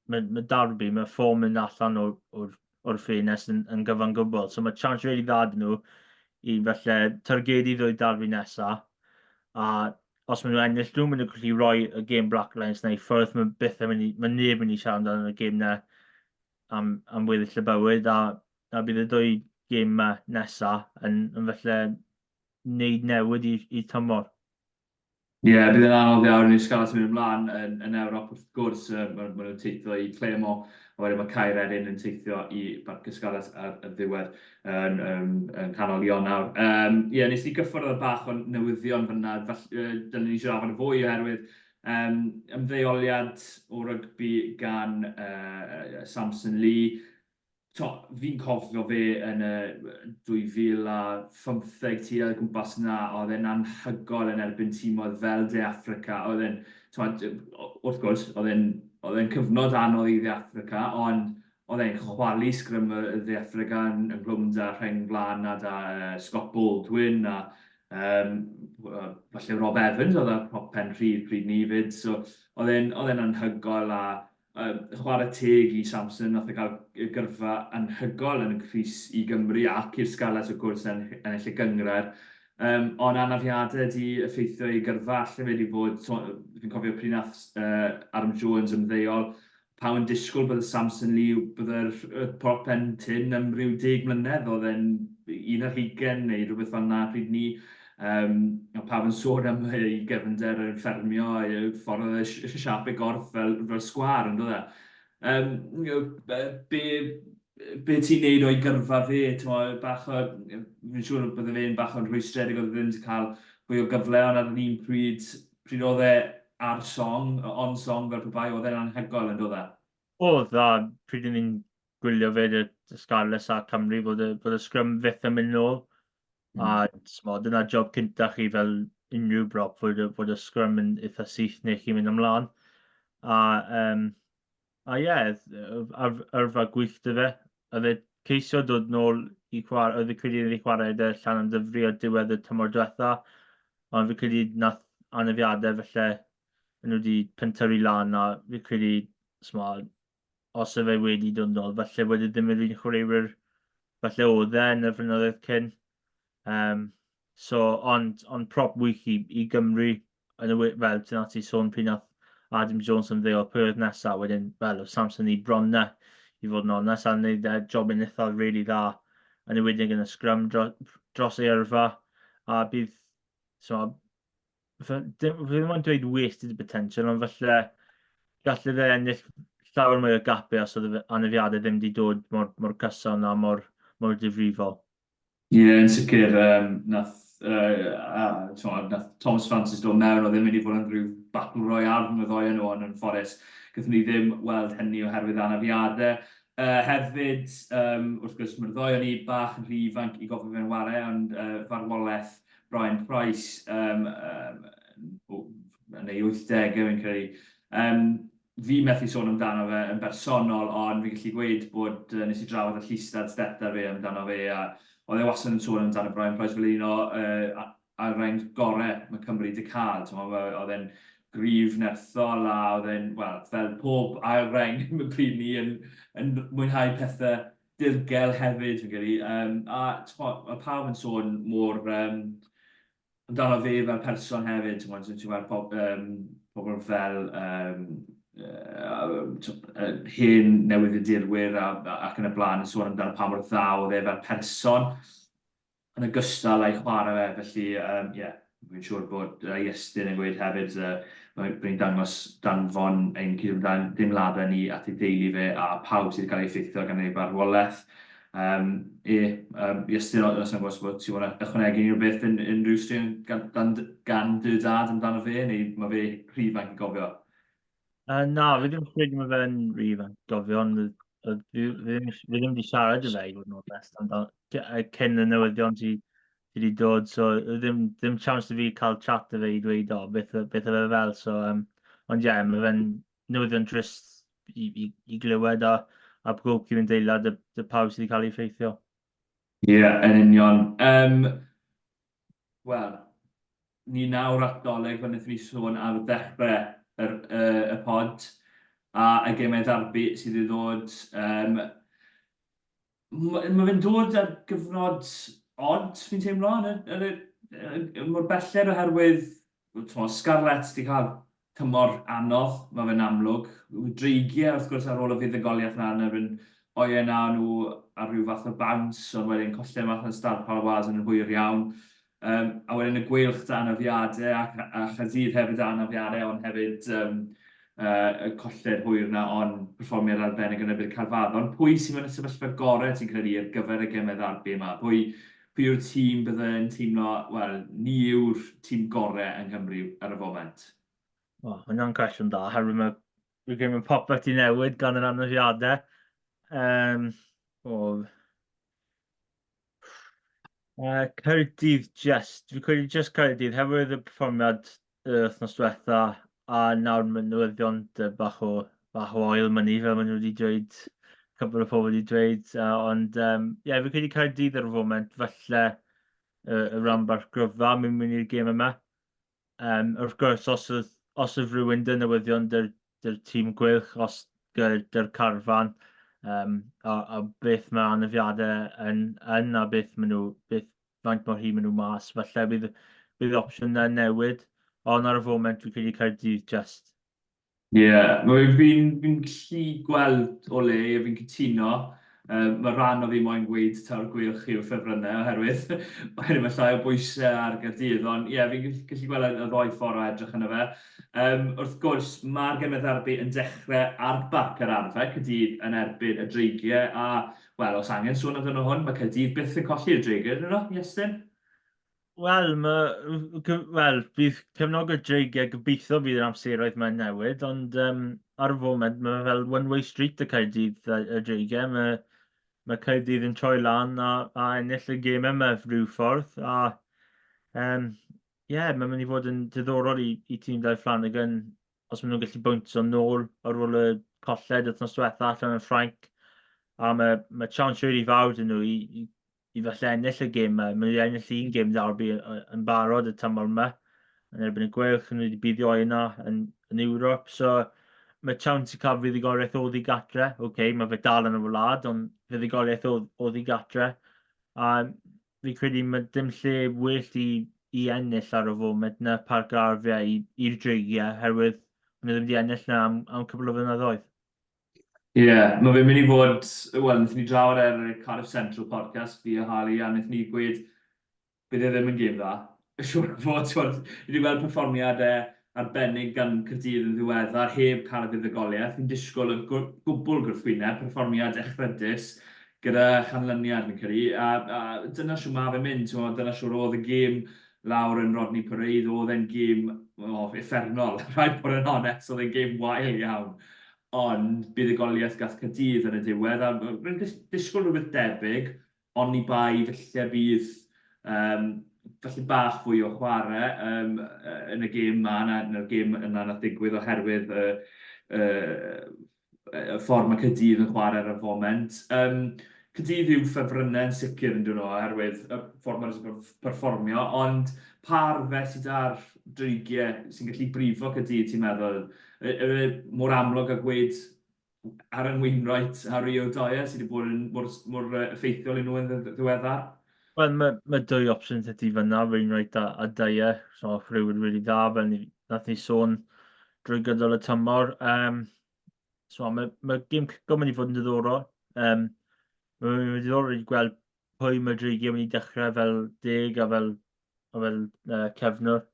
mae, mae Derby, mae ffôn mynd allan o'r, or, or ffenest yn, yn gyfan gwbl. So mae chance really dda dyn nhw i falle targedu ddwy Derby nesaf. A os maen nhw ennill nhw, maen nhw'n gallu rhoi y gêm Black Lions na i ffwrdd. Mae byth yn mynd i, mae neb mynd i siarad amdano y gêm na am, am weddill y bywyd. A, a bydd y ddwy gêm yma nesaf yn, yn falle wneud newid i'r tymor. Ie, yeah, bydd yn anodd iawn i'r Scarlets mynd ymlaen yn, yn Ewrop wrth gwrs. Uh, maen, maen nhw'n teithio i Clermont, a wedyn mae Caeredin yn teithio i Barc y Scarlets ar y ddiwedd yn, yn, yn canol Ionawr. Ie, um, yeah, nes i gyffwrdd ar bach o newyddion fyna, falle, uh, dylen ni siarad yn fwy oherwydd um, ymddeoliad o rygbi gan uh, Samson Lee. To, fi'n cofio fe yn y 2015 tua gwmpas 'na, oedd e'n anhygoel yn erbyn timoedd fel De Affrica. Oedd e'n, t'mod, wrth gwrs, oedd e'n oedd e'n cyfnod anodd i Dde Affrica, ond oedd e'n chwalu sgrym y Dde Affrica yn ynghlwm 'da rheng flaen a 'da uh, Scott Baldwin a um, falle Rob Evans oedd ar prop pen rhydd pryd ni fyd. So oedd e'n oedd e'n anhygoel a Chwarae teg i Samson, nath e gael gyrfa anhygoel yn y crys i Gymru ac i'r Scarlets wrth gwrs yn ennill y gynghrair. Um, ond anafiadau di effeithio ei gyrfa, alle fe di fod, so, fi'n cofio pryd nath uh, Adam Jones ymddeol, pawb yn disgwyl bydde Samson Lee, bydde'r prop pen tyn am ryw deg mlynedd, oedd e'n un ar hugain neu rhywbeth fel yna pryd ni. Um, a pawb yn sôn am ei gefnder yn ffermio, ei ffordd oedd e siap ei gorff fel, fel sgwâr, yn dod e. Um, be, be ti'n neud o'i gyrfa fe, ti'n bach o, fi'n siŵr bydde fe'n bach o'n rhwystredig oedd e ddim wedi cael fwy o gyfle, ond ar yr un pryd, pryd oedd e ar song, on song fel pe bai, oedd e'n anhygoel yn dod e? Oedd, a pryd ni'n gwylio fe dy Scarlets a Cymru, bod y, bod y sgrym fyth yn mynd nôl. Mm. A smo, dyna job cynta chi fel unrhyw brop, fod, fod y sgrym yn eitha syth neu chi'n mynd ymlaen. A, um, a ie, yeah, yrfa gwych dy fe. Oedd e ceisio dod nôl i chwarae, oedd e credu iddi chwarae dy llan am dyfru ar diwedd y tymor diwetha, ond fi credu nath anafiadau felly nhw wedi pentyrru lan a fi credu, smo, os y fe wedi dod nôl, falle bod e ddim yr un chwaraewyr falle oedd e yn y flynyddoedd cyn. Um, so, ond, ond prop wych i, i Gymru, yn y, fel ti'n ti sôn pryd nath Adam Jones yn ddeol, pwy oedd nesaf, wedyn, fel, oedd Samson i bron na, i fod yn onest, a wneud e job yn eitha really dda, yn enwedig yn y scrum dro, dros ei yrfa, a bydd, so, Fi ddim yn dweud wasted potential, ond falle gallu fe ennill llawer mwy o gapau os oedd anafiadau ddim wedi dod mor, mor cyson a mor, mor difrifol. Ie, yeah, yn sicr, um, nath, uh, uh, nath Thomas Francis dod mewn, oedd ddim wedi bod yn rhyw battle royale rhwng y ddoi nhw, ond yn fforus, gaethon ni ddim weld hynny oherwydd anafiadau. Uh, hefyd, um, wrth gwrs, mae'r ddoi o'n i bach yn rhy ifanc i gofio fe'n ware, ond uh, farwolaeth Brian Price um, um, yn ei 80au fi'n credu. Um, fi methu sôn amdano fe yn bersonol, ond fi'n gallu gweud bod uh, nes i drafod y llystad stepdad fi amdano fe, a oedd e wastad yn sôn amdano Brian Price fel un o uh, a'r rhain gorau mae Cymru wedi cael. Oedd e'n gryf nerthol a oedd e'n, wel, fel pob ail reng mae pryd ni yn, yn mwynhau pethau dirgel hefyd, fi'n credu. Um, a mae pawb yn sôn mor um, Amdano fe fel person hefyd, ti'n gwybod, ti'n gweld pob, um, pobl fel um, uh, hen newyddiadurwyr a, ac yn y blaen yn sôn amdano pa mor dda oedd e fel person yn ogystal â'i chwarae fe. Felly, um, yeah, fi'n siŵr bod uh, Iestyn yn gweud hefyd, uh, bod ni'n dangos danfon ein cydymdeimladau ni at ei deulu fe a pawb sydd wedi cael ei effeithio gan ei farwolaeth. Yym, ie, yym, Iestyn, os nag oes bod ti want ychwanegu unrhyw beth yn unrhyw straeon gan, gan, gan dy dad amdano fe, neu mae fe rhy ifanc i gofio? Na, fi ddim yn credu mae fe'n rhy ifanc i gofio, ond fi, fi, ddim, fi ddim wedi siarad i fe i fod yn onest, amdano, cyn y newyddion ti wedi dod, so ddim, ddim chance i fi cael chat â fe i dweud, o, beth, beth oedd e fel, so, um, ond ie, yeah, mae fe'n newyddion drist i, i, i glywed a, a pob cydymdeimlad y, y pawb sydd wedi cael ei effeithio. Ie, yeah, yn union. Um, Wel, ni nawr at Dolig, fel wnaethon ni sôn ar ddechrau yr, y, y pod, a y gemau ddarbi sydd i ddod. Um, Mae ma fe'n dod ar gyfnod od, fi'n teimlo, yn y, yn y, yn y, mor belled oherwydd, t'mo, Scarlets 'di cael tymor anodd, mae fe'n amlwg. Dreigiau, wrth gwrs, ar ôl y fuddugoliaeth 'na yn erbyn ONA, o'n nhw ar ryw fath o bounce, ond wedyn colled mas yn Stade Paloise yn hwyr iawn. Um, a wedyn y Gweilch 'da anafiadau, a, a Chaerdydd hefyd 'da anafiadau, ond hefyd um, uh, y colled hwyr 'na, ond perfformiad arbennig yn erbyn Caerfaddon. Pwy sy'n mewn y sefyllfa gorau, ti'n credu, ar gyfer y gemau ddarbi yma? Pwy, pwy yw'r tîm bydde yn teimlo, wel, ni yw'r tîm gorau yng Nghymru ar y foment? O, oh, hwnna'n cwestiwn da, oherwydd mae, fi'n credu mae popeth i newid gan yr anafiadau. Um, o, Caerdydd just, fi'n credu just Caerdydd, hefyd y perfformiad yr wythnos diwetha, a nawr mae newyddion dy bach o, bach o oil money, fel maen nhw wedi dweud, cwpl o pobl wedi dweud, ond um, yeah, fi'n credu Caerdydd ar y foment, falle y, y rhanbarth gryfa mewn mynd i'r gêm yma. Um, wrth gwrs, os oedd, os oedd rhywun dy newyddion dy'r, dy'r tîm gweilch, os dy'r, dy'r carfan, um, a, a beth mae anafiadau yn, yn a beth maen nhw, beth, faint mor hir maen nhw mas, falle bydd, bydd opsiwn yn newid, ond ar y foment fi'n credu Caerdydd just. Ie, yeah, fi'n fi gallu gweld o le, a fi'n cytuno. Mae rhan o fi moyn gweud taw'r Gweilch yw'r ffefrynnau oherwydd oherwydd mae llai o bwysau ar Gaerdydd, ond ie, yeah, fi'n gallu gweld y ddoi ffordd o edrych yna fe. Um, wrth gwrs, mae'r gemau ddarbi yn dechrau ar Barc yr Arfau, Caerdydd yn erbyn y Dreigiau, a, wel, os angen sôn amdano hwn, mae Caerdydd byth yn colli'r Dreigiau, ydyn nhw, Iestyn? Wel, ma', wel, bydd cefnogwyr Dreigiau gobeithio bydd yr amseroedd mae'n newid, ond um, ar y foment mae fel one-way street y Caerdydd y, y Dreigiau. Mae, mae Caerdydd yn troi lan a, a ennill y gêm yma rhyw ffordd. A um, yeah, mae'n mynd i fod yn diddorol i, i tîm Dai Flanagan os maen nhw'n gallu bwyntio nôl ar ôl y colled wythnos diwetha allan yn Ffrainc. A mae, mae chance really fawr dyn nhw i, i i falle ennill y gêm 'ma. Maen nhw wedi ennill un gêm derby yn barod y tymor yma yn erbyn y Gweilch, nhw wedi buddio yna yn, yn Ewrop. So mae chance i cael fuddugoliaeth oddi gatre. Oce, okay, mae fe dal yn y wlad, ond fuddugoliaeth oddi gatre. A fi credu mae dim lle well i, i ennill ar y foment na Parc yr Arfau i'r Dreigiau, herwydd maen nhw ddim wedi ennill na am, am cwpl o flynyddoedd. Ie, yeah, mae fe'n mynd i fod... Wel, wnaethon ni drafod ar y Cardiff Central podcast, fi a Harley, a wnaethon ni gweud bydd e ddim yn gêm dda. Siŵr o fod, ti'n ni wedi gweld perfformiadau arbennig gan Caerdydd yn ddiweddar, heb cael y fuddugoliaeth. Fi'n disgwyl y gwbl gwrthwyneb, perfformiad echrydus gyda chanlyniad, fi'n credu. A, a dyna siwr mae fe'n mynd, ti'n dyna siwr oedd y gêm lawr yn Rodney Parade, oedd e'n gêm oh, uffernol, rhaid bod yn onest, oedd e'n gêm wael iawn. Ond buddugoliaeth gath Caerdydd yn y diwedd, a rwy'n disgwyl rhywbeth debyg, oni bai falle bydd um, falle bach fwy o chwarae um, yn y gêm ma, na, na'r gêm yna nath ddigwydd oherwydd y, y, y ffordd mae Caerdydd yn chwarae ar y foment. Um, Caerdydd yw ffefrynnau yn sicr yn dyn nhw oherwydd y ffordd maen nhw'n perfformio, ond pa arfer sydd ar dreigiau sy'n gallu brifo Caerdydd, ti'n meddwl? Yw e mor amlwg â gweud Aaron Wainwright a Rio Dyer sydd wedi bod yn mor, mor effeithiol i nhw yn ddiweddar? Wel, mae, mae dwy opsiwn ydy fyna, Wainwright a, a Dyer. So, rhywun really dda, fel ni, nath ni sôn drwy gydol y tymor. Um, so, mae, mae gêm cico mynd i fod yn diddorol. Um, mae'n mynd i ddiddorol i gweld pwy mae Dreigiau mynd i dechrau fel deg a fel, a fel uh, cefnwr.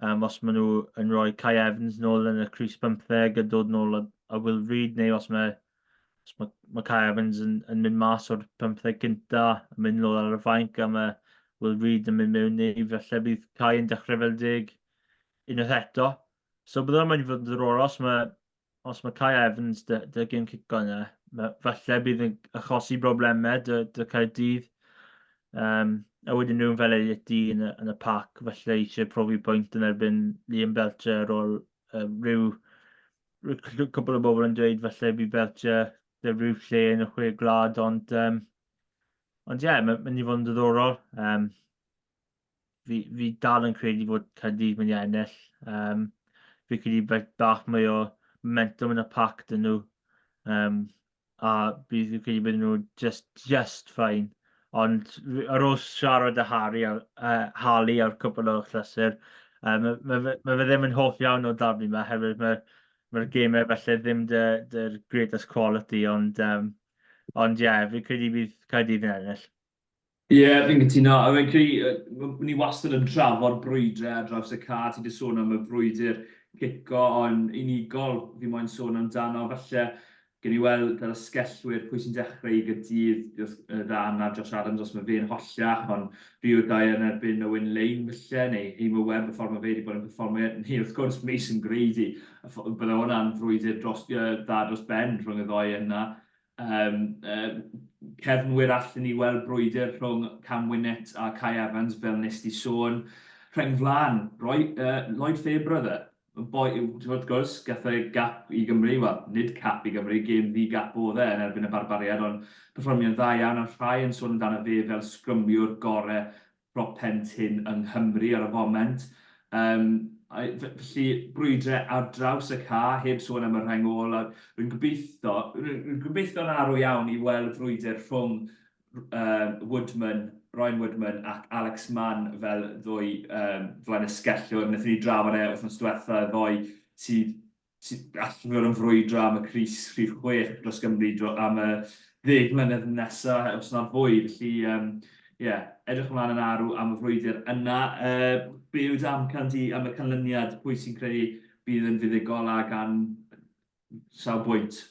Um, os maen nhw yn rhoi Kai Evans nôl yn y crys 15 a dod nôl a, a Will Reid, neu os mae, os mae, mae Kai Evans yn, yn mynd mas o'r 15 gynta, yn mynd nôl ar y fainc a mae Will Reid yn mynd mewn, neu falle bydd Kai yn dechrau fel deg unwaith eto. So bydd hwnna'n mynd i fod yn ddiddorol os mae os mae Kai Evans dy, dy gêm cico yna, mae, falle bydd yn achosi broblemau dy, dy Caerdydd. Um, a wedyn rhywun fel Elliot D yn y, yn y pac, falle eisiau profi pwynt yn erbyn Liam Belcher ar ôl um, rhyw, rhyw cwbl o bobl yn dweud falle bydd Belcher dy rhyw lle yn y chwe gwlad, ond um, ond ie, yeah, mae'n mynd i fod yn diddorol. Um, fi, fi dal yn credu fod Caerdydd mynd i ennill. Um, fi credu bod bach mwy o momentum yn y pac dyn nhw. Um, a bydd fi'n credu bydden nhw just, just fine. Ond ar ôl siarad â Harry, uh, Harley ar cwpl o achlysur, uh, mae, ma, fe, ma fe ddim yn hoff iawn o'r darn yma, herwydd mae'r mae gemau falle ddim dy, dy'r greatest quality, ond, um, ond ie, yeah, fi'n credu bydd Caerdydd yn ennill. Ie, fi'n cytuno. A fi'n credu, ni wastad yn trafod brwydrau ar draws y ca. Ti 'di sôn am y frwydr cico, ond unigol fi moyn sôn amdano. Falle, gewn ni weld gyda'r asgellwyr pwy sy'n dechrau i Gaerdydd wrth y dda yna, Josh Adams, os mae fe'n holliach, ond Rio Dyer yn erbyn Owen Lane falle, neu Hamer Webb, y ffordd mae fe wedi bod yn perfformio, neu wrth gwrs Mason Grady. Bydde hwnna'n frwydr dros, dda dros ben rhwng y ddoi yna. Yym yy cefnwyr allen ni weld brwydr rhwng Cam Winnett a Kai Evans fel nes di sôn. Rheng flaen, Roy, uh, Lloyd Fairbrother, y boi, wrth gwrs, gath e gap i Gymru, wel, nid cap i Gymru, gêm ddi-gap oedd e yn erbyn y Barbariaid, ond perfformio'n dda iawn, a rhai yn sôn amdano fe fel sgrymiwr gore prop pen tynn yng Nghymru ar y foment. Yym, felly, brwydrau ar draws y ca, heb sôn am y rheng ôl, a rwy'n gobeithio, rwy'n gobeithio'n arw iawn i weld frwydr rhwng um, Woodman, Ryan Woodman ac Alex Mann fel ddwy um, flaenasgellwr. Wnaethon ni drafod e wythnos diwetha ddoe sydd sydd all fod yn frwydro am y crys rhif 6 dros Gymru dro, am y ddeg mlynedd nesaf, os nad fwy. Felly, um, yeah, edrych ymlaen yn arw am y frwydr yna. Uh, be yw dy amcan di am y canlyniad? Pwy sy'n credu bydd yn fuddugol a gan sawl bwynt?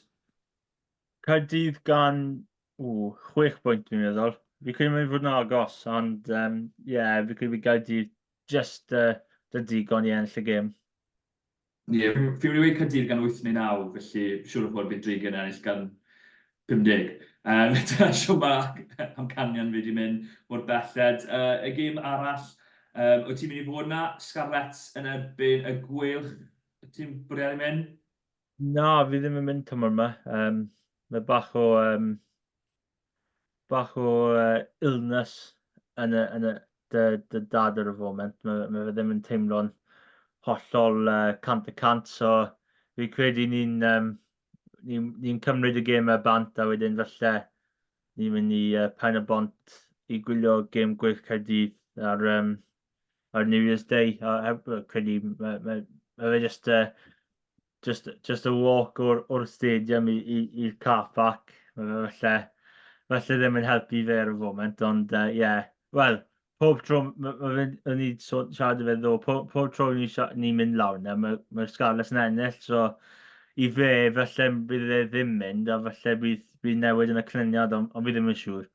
Caerdydd gan ww, chwech bwynt fi'n meddwl. Fi credu mae'n fod yn agos, ond ie, um, yeah, fi credu bydd Gaerdydd just uh, dy digon i ennill y gêm. Ie, fi'n mynd i weud Caerdydd gan 8 neu 9, felly siŵr o fod bydd Dreigiau yn ennill gan 50. Um, dyna siw mae amcanion fi wedi mynd mor belled. Uh, y gêm arall, um, wyt ti'n mynd i fod yna? Scarlets yn erbyn y Gweilch. Wyt ti'n bwriadu mynd? Na, fi ddim yn mynd tymor yma. Um, mae bach o um, bach o uh, illness yn y, yn y, dy, dy dad ar y foment. Mae, mae fe ddim yn teimlo'n hollol uh, 100%, so fi credu ni'n um, ni, ni cymryd y gêm bant a wedyn falle ni'n mynd i uh, Pen y Bont i gwylio gêm Gweilch Caerdydd ar, um, ar New Year's Day. A heb, credu, mae, mae, mae fe just, uh, just, just a walk o'r, or stadium i'r car park. Mae fe falle, falle ddim yn helpu fe ar y foment, ond ie, uh, yeah. wel, pob tro, mae ma fe, o'n i so, siarad â fe ddo, pob, pob tro ni'n ni mynd lawr yna, mae'r mae Scarlets yn ennill, so i fe, falle bydd e ddim mynd, a falle bydd, bydd newid yn y canlyniad, ond, ond fi ddim yn siŵr.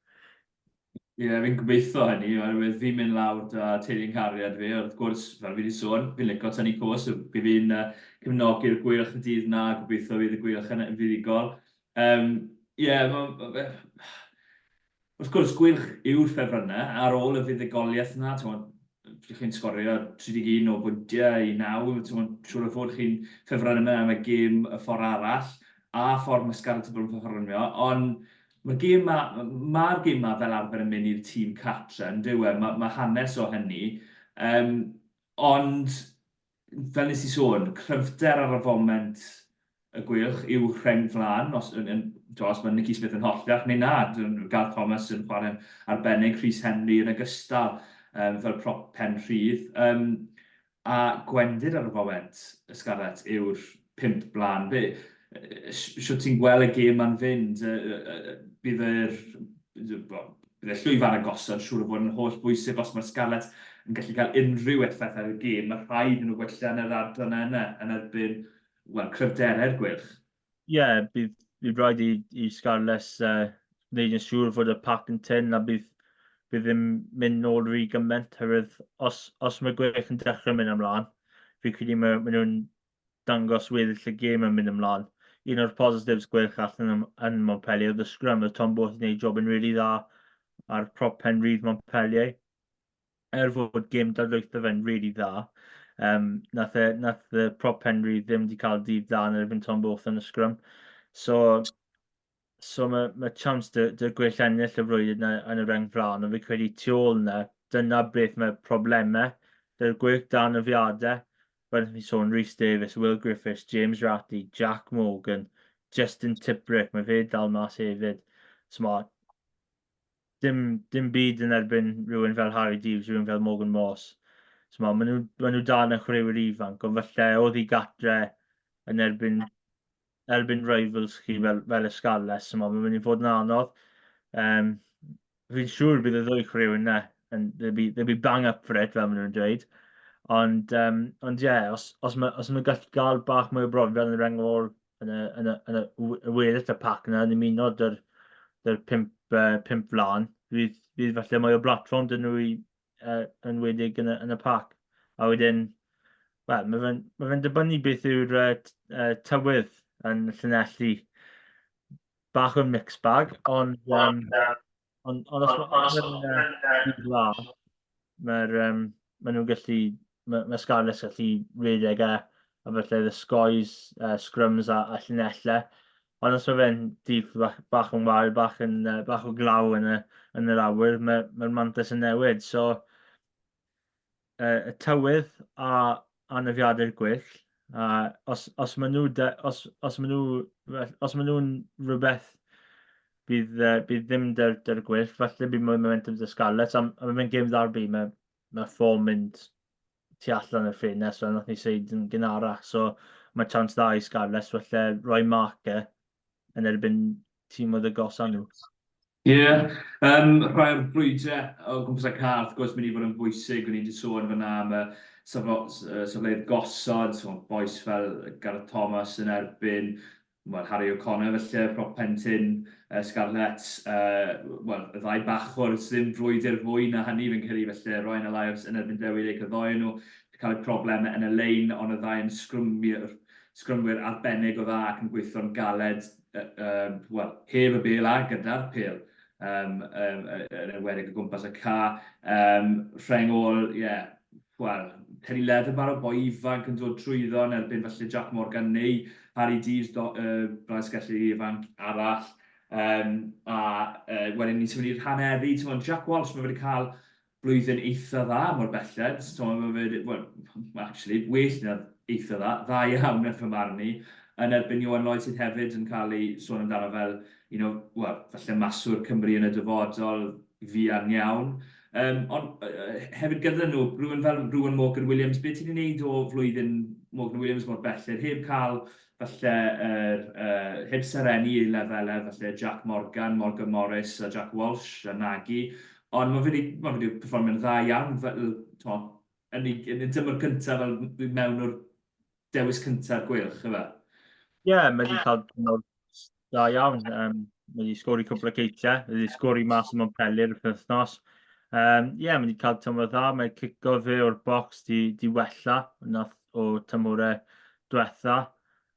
Ie, yeah, fi'n gobeithio hynny, oherwydd fi'n mynd lawr da teulu nghariad fi, wrth gwrs, fel fi wedi sôn, fi'n licio tynnu cos, so bydd fi'n uh, cefnogi'r Gweilch y dydd na, gobeithio fydd y Gweilch yn fuddugol. Um, yeah, wrth gwrs, Gweilch yw'r ffefrynnau, ar ôl y fuddugoliaeth yna, ti'n chi'n sgorio 31 o bwyntiau i 9, ti'n siŵr o fod chi'n ffefrynnau yma am y gêm y ffordd arall, a ffordd mae Scarlets yn bod yn perfformio, ond Mae'r gêm 'ma, mae'r gêm 'ma fel arfer yn mynd i'r tîm cartre, yn dyw e? Mae, mae hanes o hynny. Um, ond, fel nes i sôn, cryfder ar y foment y Gweilch yw rheng flaen, os, yn, yn, os mae Nicky Smith yn holliach neu na. Gareth Thomas yn chwarae'n arbennig, Rhys Henry yn ogystal fel prop pen rhydd. A gwendid ar y foment, y Scarlets, yw'r pump blaen. Be, shwt ti'n gweld y gêm ma'n fynd? Bydd yr, bydd y llwyfan agosod siŵr o fod yn holl bwysig os mae'r Scarlets yn gallu cael unrhyw effaith ar y gêm. Mae rhaid iddyn nhw gwella yn yr adran yna yn erbyn, wel, cryfderau'r Gweilch. Ie, yeah, bydd, bydd rhaid i, i Scarlets wneud yn siŵr fod y pac yn tynn a bydd, bydd ddim mynd nôl rhy gymaint, herwydd os, os mae Gweilch yn dechrau mynd ymlaen, fi credu mae, mae nhw'n dangos weddill y gêm yn mynd ymlaen. Un o'r positives Gweilch allan yn, yn Montpellier oedd y scrum, oedd Tom Booth yn gwneud job yn really dda ar prop pen rhydd Montpellier. Er fod gêm dadlwytho fe'n really dda, um, nath, e, nath y prop pen rhydd ddim wedi cael dydd dda yn erbyn Tom Booth yn y scrum. So, So mae, mae chance dy, dy gwell ennill y frwydr yna yn y reng flaen, ond fi credu tu ôl yna, dyna beth mae problemau. Dy'r gwych dan y fiadau, fel ni sôn, Rhys Davies, Will Griffiths, James Ratty, Jack Morgan, Justin Tipuric, mae fe dal mas hefyd. So ma, dim, dim byd yn erbyn rhywun fel Harri Deaves, rhywun fel Morgan Morse. So ma, maen nhw, maen nhw dal yn chwaraewyr ifanc, ond falle oedd hi gatre yn erbyn erbyn rivals chi fel, fel y Scarlets, so mae'n mynd i fod yn anodd. Um, fi'n siŵr bydd y ddwy chwaraewyr yna, and they'll be, they'll be bang up for it, fel maen nhw'n dweud. Ond, um, ond ie, yeah, os, os mae, os mae gallu gael bach mwy o brofiad yn y reng ôl yn y, yn y, yn y, y weddill y pac yna, yn ymuno dy'r, dy'r pump, pump flan, fydd, fydd falle mwy o blatfform dyn nhw i, uh, yn wedig yn y, yn y pac. A wedyn, wel, mae fe'n ma fe dibynnu beth yw'r uh, tywydd yn Llanelli. Bach o'n mixed bag, ond, um, ond, ond os mae'n dda, mae'r um, ma nhw'n gallu, mae, ma Scarlets gallu redeg e, a felly the scoes, scrums a, a llinellau. Ond os mae fe'n dydd bach, bach yn wael, bach, yn, bach o glaw yn, y, yn yr awyr, mae'r mae mantais yn newid. So, y tywydd a anafiadau'r gwyll, a os, os maen nhw, de, os, os maen nhw, os maen nhw'n rhywbeth bydd, bydd ddim dy'r, dy'r gwyll, falle bydd mwy momentum dy Scarlets, a, a mae'n gêm ddarbi, mae, mae ffôn mynd tu allan i'r ffenest, fel nath ni seid yn gynharach, so mae chance dda i Scarlets falle rhoi marker yn erbyn tîm oedd agosa nhw. Ie, yeah. um, rhai o'r brwydrau o gwmpas y car, wrth gwrs, mynd i fod yn bwysig, o'n i wedi sôn fyna am y safleoedd gosod, so, bois fel Gareth Thomas yn erbyn wel, Harry O'Connor falle, prop pen tynn, Scarlets, wel, y ddau bachwr, sydd ddim frwydr fwy na hynny fi'n credu, felly Ryan Elias yn erbyn Dewi Lake, y ddou nhw wedi cael eu problemau yn y lein, ond y ddau yn sgrymwyr, sgrymwyr arbennig o dda ac yn gweithio'n galed, uh, wel, heb y bêl a gyda'r pêl, um, um, yn enwedig o gwmpas y ca. Um, rheng ôl, ie, yeah, wel, Teddy Leatherbarrow, boi ifanc yn dod trwyddo yn erbyn falle Jack Morgan neu Harri Deaves, do, blaenasgellwr ifanc arall. Um, a wedyn ni'n symud i'r haneri, ti'n gwybod, Jack Walsh, mae wedi cael blwyddyn eitha dda mor belled. Ti'n gwybod, mae fe, well, actually, well na eitha dda, dda iawn yn fy marn i, yn erbyn Ioan Lloyd sydd hefyd yn cael ei sôn amdano fel, you know, well, falle maswr Cymru yn y dyfodol, fuan iawn. Um, ond hefyd gyda nhw, rhywun fel rhywun Morgan Williams, beth ti'n ei wneud o flwyddyn Morgan Williams mor belled, heb cael falle, er, heb serennu i lefelau, falle Jack Morgan, Morgan Morris a Jack Walsh a Nagy, ond mae fe wedi, ma fe wedi perfformio'n dda iawn, fel, t'mo, yn ei, yn ei dymor cyntaf fel mewn o'r dewis cynta'r Gweilch, ife? Ie, yeah, mae wedi cael tymor da iawn. Um, mae wedi sgori cwpl o ceisiau, mae wedi sgori mas yn Montpellier y penwythnos. Um, yeah, mae wedi cael tymor dda, mae cico fe o'r bocs di, di wella nath o tymorau diwetha.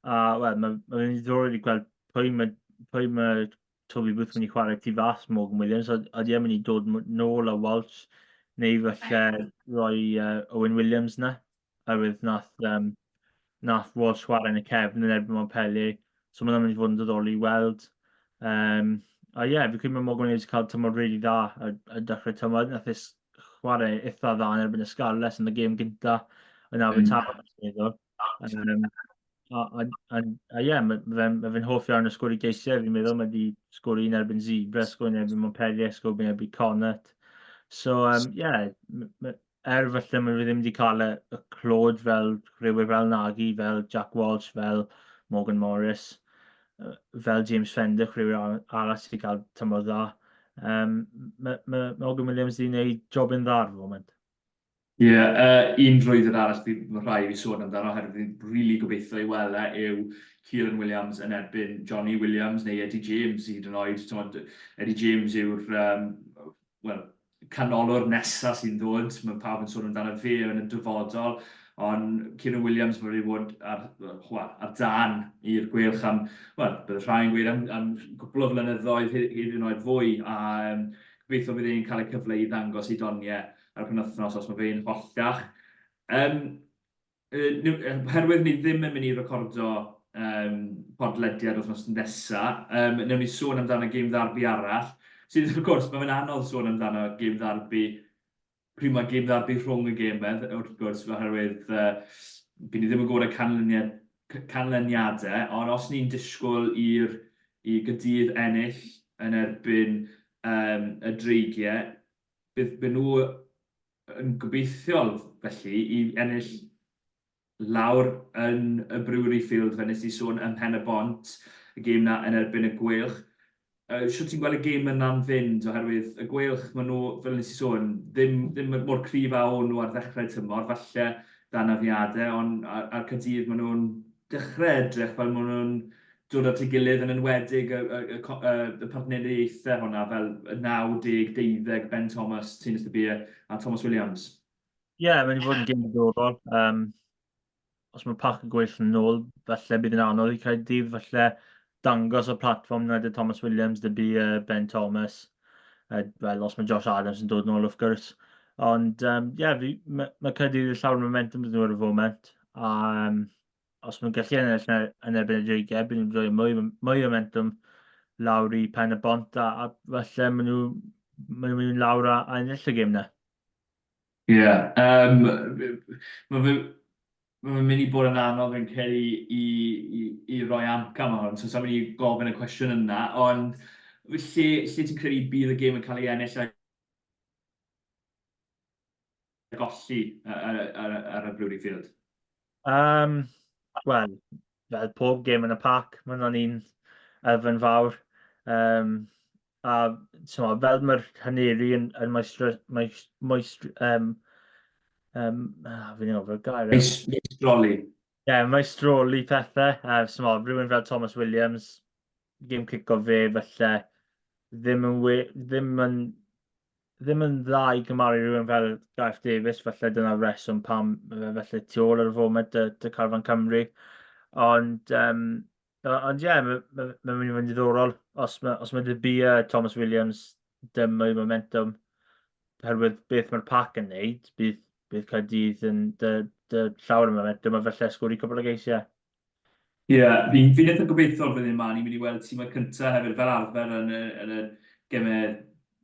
A wel, mae, mae fe'n ddiddorol i gweld pwy mae, pwy mae Toby Booth mynd i chwarae tu fas Morgan Williams, ydy e'n mynd i dod nôl a Walsh, neu falle roi Owen Williams na, oherwydd nath, um, nath Walsh chwarae yn y cefn yn erbyn Montpellier, so mae'n mynd i fod yn diddorol i weld. Um, a ie, yeah, fi credu mae Morgan Williams cael tymor really dda a, a dechrau tymor, nath e chwarae eitha dda yn erbyn y Scarlets yn y gêm gynta yn Abertawe, mm. Um, A, a, a, a ie, mae fe'n ma fe hoff iawn o sgori geisiau. Fi'n meddwl mae wedi sgori un erbyn Zebra, sgori un erbyn Montpellier, sgori un erbyn Connacht. So, um, yeah, er falle mae fe ddim wedi cael y, y clod fel rhywun fel Nagy, fel Jack Walsh, fel Morgan Morris, fel James Fender, rhywun arall sydd wedi cael tymor dda. Um, mae ma Morgan Williams wedi gwneud job yn dda ar y foment. Ie, yeah, un frwydr arall fi, mae rhaid i fi sôn amdano, oherwydd fi'n rili really gobeithio i weld e, yw Kieran Williams yn erbyn Johnny Williams neu Eddie James hyd yn oed. T'mod, Eddie James yw'r um, well, canolwr nesaf sy'n dod, mae pawb yn sôn amdano fe yn y dyfodol, ond Kieran Williams mae wedi bod ar, well, ar dan i'r Gweilch am, wel, bydd rhai yn gweud am, am gwpl o flynyddoedd hyd yn oed fwy, a um, gobeithio bydd e'n cael y cyfle i ddangos ei doniau ar y penwythnos os mae fe'n hollach. Um, oherwydd ni ddim yn mynd i recordo um, podlediad wythnos nesaf, um, newn ni sôn amdano gêm ddarbi arall, sydd wrth gwrs, mae fe'n anodd sôn amdano gêm ddarbi pryd mae gêm ddarbi rhwng y gemau, wrth gwrs, oherwydd uh, ni ddim yn gwybod y canlyniad, canlyniadau, ond os ni'n disgwyl i'r i Gaerdydd ennill yn erbyn um, y Dreigiau, bydd, bydd nhw yn gobeithiol felly i ennill lawr yn y Brewery Field, fel nes i sôn ym Mhen y Bont, y gêm na yn erbyn y Gweilch. Uh, Shwt ti'n gweld y gêm yna'n fynd? Oherwydd y Gweilch, maen nhw, fel nes i sôn, ddim, ddim mor cryf â o'n nhw ar ddechrau tymor, falle dan afiadau, ond ar, ar Caerdydd maen nhw'n dechrau edrych fel maen nhw'n dod at ei gilydd, yn enwedig y, y, y, y, y partneriaethau hwnna fel y 9, 10, 12, Ben Thomas, Tinus de Beer a Thomas Williams. Ie, yeah, mae'n fod yn gêm diddorol. Um, os mae Parc y Gweilch yn ôl, falle bydd yn anodd i Caerdydd, falle dangos y platfform na dy Thomas Williams, dy Beer, Ben Thomas. Uh, wel, os mae Josh Adams yn dod nôl, wrth gwrs. Ond, ie, um, yeah, mae ma Caerdydd yn llawer momentum dyn nhw ar y foment. A um, os mae'n gallu ennill yn erbyn y Dreigiau, bydd nhw'n rhoi mwy, mwy o momentum lawr i Pen y Bont a, a falle maen nhw, maen nhw'n mynd lawr a, a ennill y gêm na. Ie, yeah, um, mae fe, mae fe'n mynd i bod yn anodd fi'n credu i, i, i roi amcan am hwn, so sa'n mynd i gofyn y cwestiwn yna, ond lle, lle ti'n credu bydd y gêm yn cael ei ennill a golli ar, ar, ar y Brewery Field? Um, Wel, fel pob gêm yn y parc, mae hwnna'n un elfen fawr. Um, a so, fel mae'r haneri yn, yn maestro, maestro, maestro um, um, ah, fi'n gofio'r gair. Meistroli. Ie, yeah, meistroli pethau. Uh, so, rhywun fel Thomas Williams, gêm cico fe, falle ddim yn, we, ddim yn ddim yn dda i gymaru rhywun fel Gareth Davies, falle dyna'r reswm pam mae fe falle tu ôl ar y foment dy, dy Carfan Cymru. Ond, um, ond ie, yeah, mae'n ma, ma mynd i fod yn diddorol. Os mae, os mae De Beer, Thomas Williams, dim mwy momentum, oherwydd beth mae'r pac yn neud, bydd, bydd Caerdydd yn dy, dy llawer o momentum a falle sgori cwbl o geisiau. Ie, yeah, fi'n fi eitha gobeithio flwyddyn yma, ni'n mynd i weld tîmau cyntaf hefyd fel arfer yn y, yn y gemau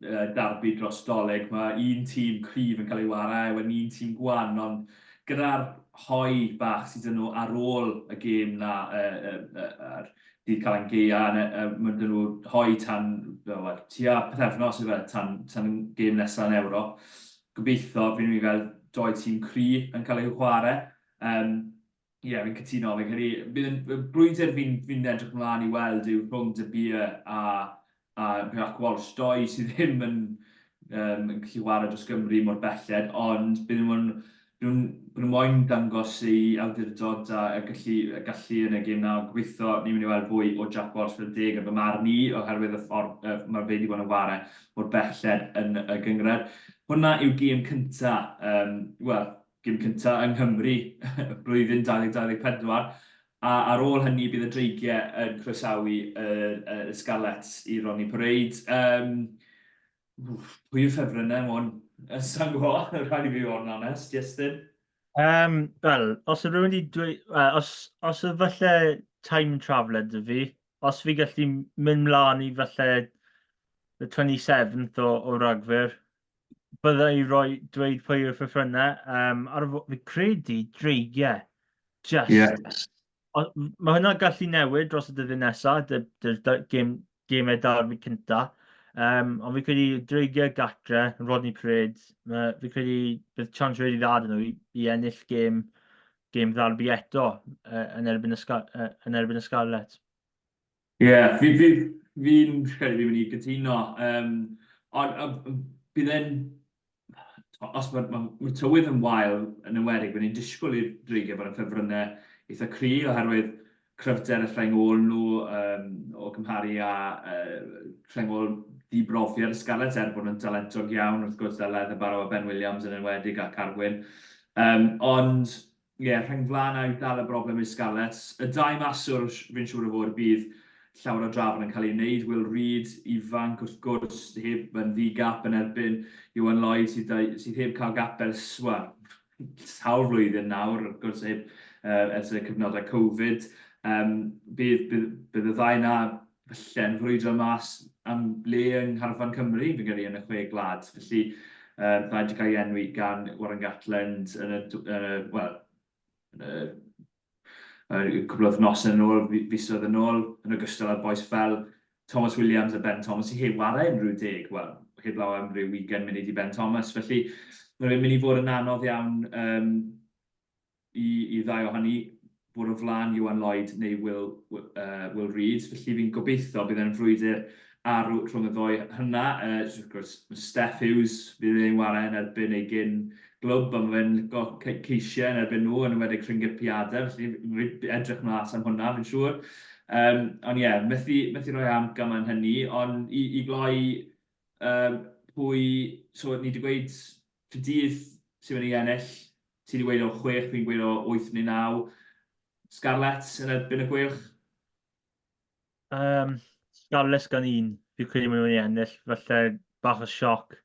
uh, darbi dros Dolig. Mae un tîm cryf yn cael ei warae, wedyn un tîm gwan, ond gyda'r hoi bach sydd 'da nhw ar ôl y gêm na uh, uh, uh, ar dydd Calan Gaea, uh, mae 'da nhw hoi tan, well, tua pythefnos yw fe, tan, tan y gêm nesaf yn Ewrop. Gobeithio fi'n mynd i gael doi tîm cry yn cael eu chwarae. Um, Ie, yeah, fi'n cytuno. Fi'n credu, bydd yn y brwydr fi'n fi edrych ymlaen i weld yw rhwng De Beer a, a Jack Walsh. Doi sydd ddim yn, um, yn gallu chwarae dros Gymru mor belled, ond bydd nhw'n nhw'n nhw moyn dangos ei awdurdod a, a gallu, a gallu yn y gêm na. Gobeithio ni'n mynd i weld fwy o Jack Walsh fel deg yn fy marn i, oherwydd y ffordd uh, mae fe wedi bod yn chwarae mor belled yn y gynghrair. Hwna yw gêm cynta, um, wel, gêm cynta yng Nghymru blwyddyn 2024, a ar ôl hynny bydd y Dreigiau yn croesawu y, y Scarlets i Rodney Parade. Um, pwy yw'r ffefrynnau mwyn? Sa'n gwybod, rhaid i fi fod yn onest, Iestyn. Um, Wel, os yw rhywun wedi dweud, well, os, os yw falle time traveller dy fi, os fi gallu mynd mlaen i falle the 27th o, o Ragfyr, Bydda i roi dweud pwy yw'r ffefrynnau. Um, ar y, fi credu Dreigiau. Just. Yeah. Mae hwnna'n gallu newid dros y dyddiau nesaf, dy, dy, dy, gêm, gemau darbi cynta. Um, ond fi credu Dreigiau gatre, Rodney Parade, ma, fi credu bydd chance really dda dyn nhw i, i ennill gêm, gêm ddarbi eto uh, yn, erbyn y, uh, yn erbyn y Scarlets. Ie, yeah, fi'n fi, fi, fi credu fi'n mynd i gytuno. Um, ond um, bydd e'n os mae'r ma, ma tywydd yn wael yn enwedig, bydd ni'n disgwyl i'r Dreigiau fod yn ffefrynnau eitha cry oherwydd cryfder y rheng ôl nhw um, o gymharu â uh, rheng ôl ddibrofiad y Scarlets, er bod nhw'n talentog iawn, wrth gwrs, a Leatherbarrow a Ben Williams yn enwedig a Carwyn. Um, ond Ie, rheng flaen yw dal y broblem i'r Scarlets. Y dau maswr, fi'n siŵr o fod, bydd llawer o drafod yn cael ei wneud. Will Reid, ifanc wrth gwrs, heb yn ddi-gap yn erbyn Iwan Lloyd sydd, sydd heb cael gap ers, wel, sawl flwyddyn nawr, wrth gwrs, heb, uh, ers y cyfnodau Covid. Um, bydd, bydd, bydd y ddau na falle'n frwydro mas am le yng ngharfan Cymru, fi'n credu, yn y chwe gwlad. Felly, uh, ddau wedi cael ei enwi gan Warren Gatland yn y, yn y wel, yn y, y cwbl o wythnosau yn ôl, fisoedd yn ôl, yn ogystal â'r bois fel Thomas Williams a Ben Thomas, sydd heb warae unrhyw deg, wel, heb law am ryw 20 munud i Ben Thomas. Felly, mae'n mynd i fod yn anodd iawn um, i, i ddau ohoni fod o flaen Iwan Lloyd neu Will, uh, Will Reid. Felly fi'n gobeithio bydd e'n frwydr arw rhwng y ddoi hynna. Uh, wrth gwrs, mae Steff Hughes fydd e'n warae yn erbyn ei gyn glwb, a mae fe'n licio ceisiau yn erbyn nhw, yn enwedig rhynggypiadau, felly fi'n edrych mas am hwnna, fi'n siŵr. Um, ond ie, yeah, methu, methu rhoi amcan am hynny, ond i, i gloi um, pwy, so ni wedi gweud Caerdydd sy'n mynd i ennill, ti wedi gweud o 6, fi'n gweud o 8 neu 9. Scarlets yn erbyn y Gweilch? Um, Scarlets gan un, fi'n credu maen nhw'n mynd i ennill, falle bach o sioc.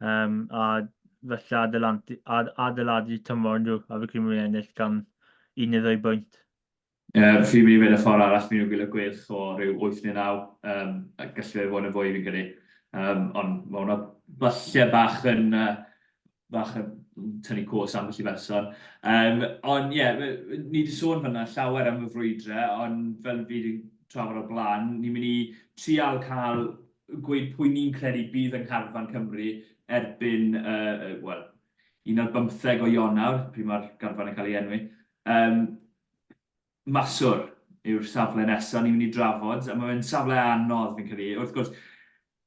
Um, a falle adeiladu, ad, adeiladu tymor nhw, a fi'n credu maen nhw'n ennill gan un neu ddwy bwynt. Ie, fi'n mynd i fynd y ffordd arall, fi'n mynd i gwylio Gweilch o ryw 8 neu 9, um, a gallu fe fod yn fwy fi'n credu. Um, ond mae hwnna falle bach yn, uh, bach yn tynnu cos ambell i berson. Um, ond ie, yeah, ni wedi sôn fyna llawer am y frwydrau, ond fel fi wedi trafod o'r blaen, ni'n mynd i trial cael gweud pwy ni'n credu bydd yng ngharfan Cymru erbyn, uh, wel, un ar bymtheg o Ionawr, pryd mae'r garfan yn cael ei enwi. Um, Maswr yw'r safle nesaf ni'n mynd i drafod, a mae fe'n safle anodd fi'n credu. Wrth gwrs,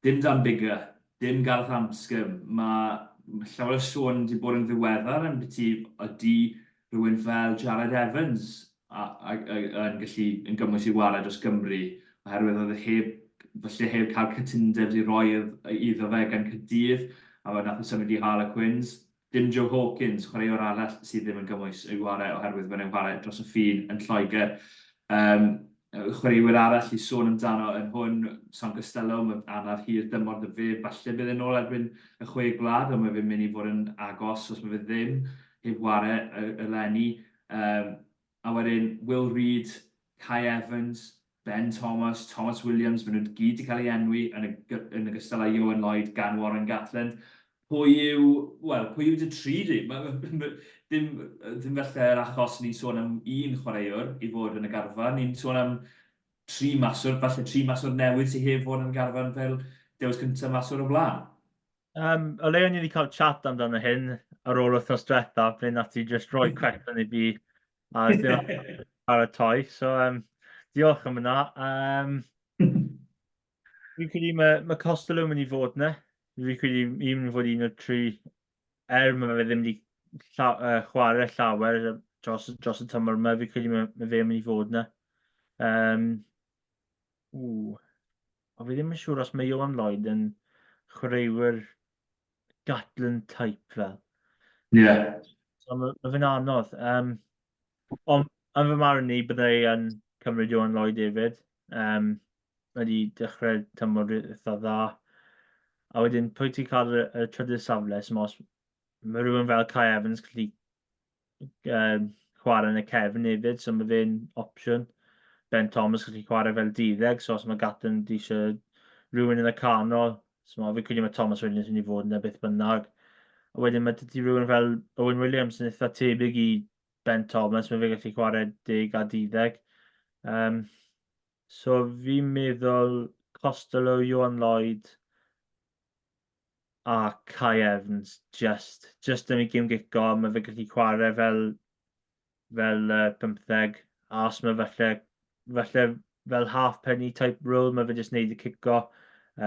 dim Dan Biggar, dim Gareth Anscombe, mae llawer o sôn wedi bod yn ddiweddar am byti ydy rhywun fel Jarrod Evans a, a, a, yn gallu yn gymwys i warae dros Gymru, oherwydd oedd e heb, falle heb cael cytundeb i roi iddo fe gan Caerdydd, a fe nath e symud i Harlequins. Dim Joe Hawkins, chwaraewr arall sydd ddim yn gymwys i warae oherwydd bod e'n chwarae dros y ffin yn Lloegr. Um, chwaraewyr arall i sôn amdano yn hwn, Sam Costello, mae anaf hir dymor dy fe, falle bydd e'n ôl erbyn y chwe gwlad, ond mae fe'n mynd i fod yn agos os mae fe ddim heb warae eleni. Um, a wedyn Will Reid, Kai Evans, Ben Thomas, Thomas Williams, maen nhw gyd wedi cael ei enwi yn, y, yn ogystal â Ioan Lloyd gan Warren Gatland. Pwy yw, wel, pwy yw dy tri di? Dim, ddim felly yr achos ni'n sôn am un chwaraewr i fod yn y garfan, ni'n sôn am tri maswr, falle tri maswr newydd sydd heb fod yn y garfan fel dewis cyntaf maswr o blaen. Um, o leia ni wedi cael chat amdano hyn ar ôl wythnos diwetha, ble nath ti just rhoi cwestiwn i fi a ddim paratoi. So, um, diolch am yna. Um, fi'n credu mae, mae Costello yn mynd i fod yna. Fi'n credu i'n mynd i fod un o'r tri, er mae fe ddim wedi lla, uh, chwarae llawer dros, dros y tymor yma, fi'n credu mae, mae fe yn mynd i fod yna. Um, Ww. Ond fi ddim yn siŵr os mae Ioan Lloyd yn chwaraewyr Gatland type fel. Ie. Yeah. So mae ma fe'n anodd. Um, ond yn fy marn i, byddai yn cymryd Ioan Lloyd hefyd. Um, wedi dechrau tymor eitha dda. A wedyn, pwy ti'n cael y, y trydydd safle, sy'n os mae rhywun fel Kai Evans gallu um, chwarae yn y cefn hefyd, so mae fe'n opsiwn. Ben Thomas gallu chwarae fel duddeg, so os mae Gatland eisiau rhywun yn y canol, so mae fi'n credu mae Thomas Williams yn mynd i fod yna beth bynnag. A wedyn mae dydy rhywun fel Owen Williams yn eitha tebyg i Ben Thomas, mae fe gallu chwarae 10 a 12. Um, so fi'n meddwl Costello, Johan Lloyd a Kai Evans, just, just am ei gêm gico, mae fe gallu chwarae fel, fel uh, 15, a os mae falle, falle fel half-penny type role, mae fe jyst wneud y cico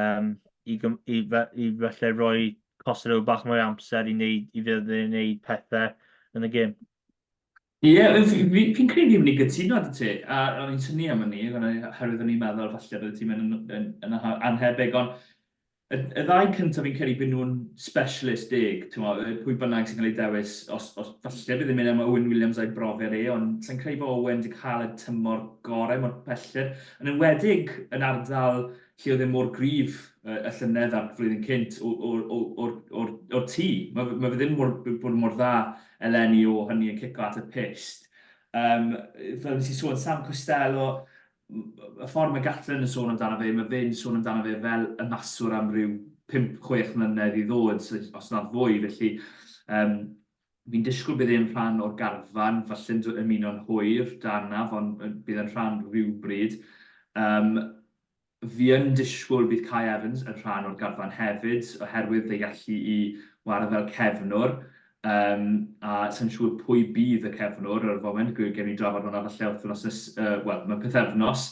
um, i, i, i falle roi Costello bach mwy amser i wneud, i fydd yn wneud pethau yn y gêm. Ie, yeah, fi'n fi, fi credu fi'n mynd i gytuno â ti, a o'n i'n synnu am hynny, oherwydd o'n i'n meddwl falle bydde ti'n mynd yn, yn, yn, yn anhebyg, ond y, y ddau cyntaf fi'n credu bod nhw'n specialist deg, ti'n pwy bynnag sy'n cael ei dewis, os, os falle bydd yn mynd am Owen Williams a'i brofiad e, ond sa'n credu bod Owen wedi cael y tymor gorau mor pelled, yn enwedig yn ardal lle oedd e mor gryf y, y llynedd a'r flwyddyn cynt o'r tŷ. Mae, mae fe ddim mor, bod mor dda eleni o hynny yn cico at y pyst. Um, fel nes i sôn, Sam Costello, y ffordd mae Gatland yn sôn amdano fe, mae fe'n sôn amdano fe fel y maswr am ryw 5-6 mlynedd i ddod, os nad fwy, felly um, fi'n disgwyl bydd e'n rhan o'r garfan, falle'n ymuno'n hwyr, dan anaf, ond bydd e'n rhan rhywbryd. Um, Fi yn disgwyl bydd Kai Evans yn rhan o'r garfan hefyd, oherwydd ei gallu i ware fel cefnwr, yym, a sa i'n siŵr pwy bydd y cefnwr ar y foment, gewn ni drafod hwnna falle wythnos nes-, yy, wel, mewn pythefnos,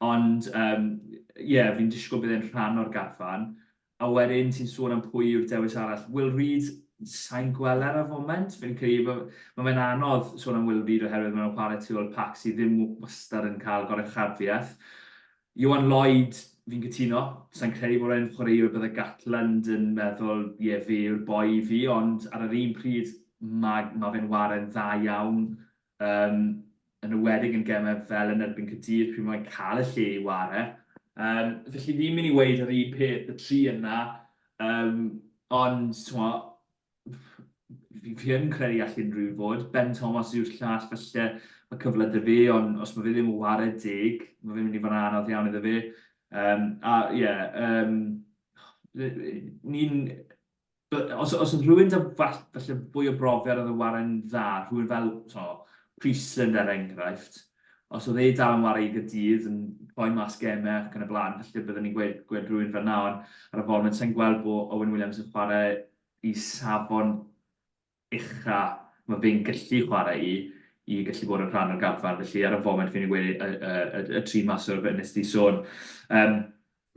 ond yym, ie, fi'n disgwyl bydd e'n rhan o'r garfan. A wedyn ti'n sôn am pwy yw'r dewis arall. Will Reid, sa i'n gweld e ar y foment. Fi'n credu bod... Mae fe'n anodd sôn am Will Reid oherwydd maen nhw'n chwarae tu ôl pac sydd ddim wastad yn cael goruchafiaeth. Ioan Lloyd, fi'n cytuno. Sa i'n credu bod e'n chwaraewr bydde Gatland yn meddwl, ie, fe yw'r boi i fi, ond ar yr un pryd mae, mae fe'n ware'n dda iawn. Yym, yn enwedig yn gemau fel yn erbyn Caerdydd, pryd mae'n cael y lle i ware. Um, felly fi'n mynd i weud yr un peth, y tri yna, um, ond t'mo, fi, fi yn credu all unrhyw fod. Ben Thomas yw'r llall, falle mae cyfle 'da fe, ond os mae fe ddim yn ware deg, mae fe'n mynd i fod yn anodd iawn iddo fe. Um, a ie, yeah, um, ni'n Os, os oedd rhywun 'da falle fwy o brofiad oedd yn ware'n dda, rhywun fel, so, Priestland er enghraifft, os oedd e dal yn ware i Gaerdydd yn rhoi mas gemau ac yn y blaen, falle byddwn ni'n gweud, gweud rhywun fel 'na, ond ar y foment sa'n gweld bod Owen Williams yn chwarae i safon ucha mae fe'n gallu chwarae i, i gallu bod yn rhan o'r garfan. Felly ar y foment fi'n gweud y, y, y, y tri mas o'r fe nes di sôn. Um,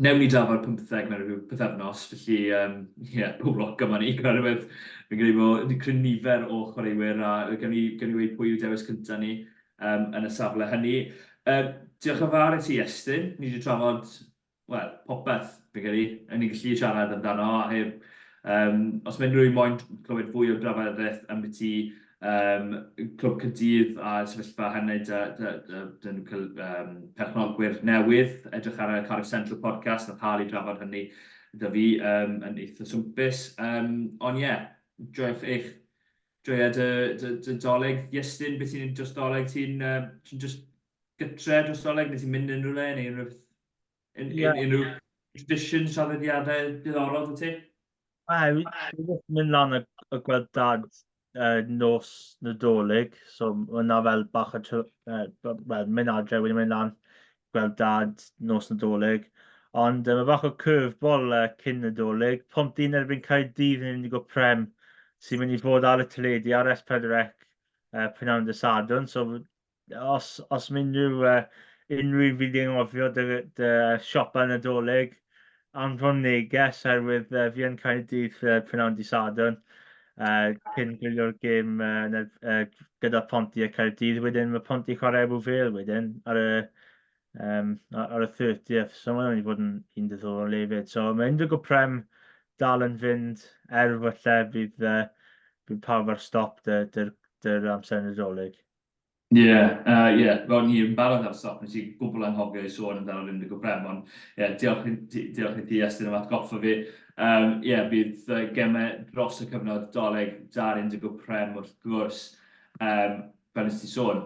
newn ni drafod 15 mewn rhyw pythefnos, felly um, yeah, pob lwc am hynny, oherwydd fi'n credu bod cryn nifer o chwaraewyr a gawn ni, gawn ni weud pwy yw dewis cyntaf ni um, yn y safle hynny. Uh, diolch yn fawr i ti, Estyn. Ni wedi trafod wel, popeth, fi'n credu, yn ni'n gallu siarad amdano, a heb, um, os mae unrhyw un moyn clywed fwy o drafodaeth ambiti um, Clwb Caerdydd a sefyllfa hynny dy, dy, dy, dy nhw cael um, perchnogwyr newydd, edrych ar y Cardiff Central podcast, nath Harley drafod hynny 'da fi um, yn eitha swmpus. Um, ond ie, yeah, joiwch eich joia dy, dy, dy doleg. Iestyn, beth ti'n dros doleg? Ti'n uh, ti just gytre dros doleg neu ti'n mynd unrhyw le neu unrhyw Un, yeah. Unrhyw traditions, traddodiadau diddorol 'da ti? Wel, dwi'n mynd lan a, a gweld dad uh, nos Nadolig, so mae yna fel bach o, uh, wel, mynd adre, wedi mynd lan, gweld dad nos Nadolig. Ond uh, mae bach o curveball uh, cyn Nadolig. Ponty'n erbyn Caerdydd yn Indigo Prem, sy'n mynd i fod ar y teledu ar S4C uh, prynhawn dy Sadwrn. So Os, os mae unrhyw, uh, unrhyw un fi wedi anghofio dy, dy siopa Nadolig, anfon neges oherwydd uh, fi yn Caerdydd uh, prynhawn di Sadwrn uh, cyn gwylio'r gêm uh, uh, gyda Ponty a Caerdydd. Wedyn mae Ponty chwarae Ebu Vale wedyn ar y, um, ar y 30th, so mae'n mynd i fod yn un diddorol hefyd. So mae Indigo Prem dal yn fynd er falle bydd, uh, bydd pawb ar stop dy'r dy, dy, dy amser Nadolig. Ie, yy ie, ro'n i yn barod ar stop, nes i gwbl anghofio i sôn amdano'r Indigo Prem, ond ie, diolch i ti, diolch i ti Iestyn am atgoffa fi. Um, ie, bydd uh, gemau dros y cyfnod doleg da'r Indigo Prem wrth gwrs. Um, fel nes ti sôn,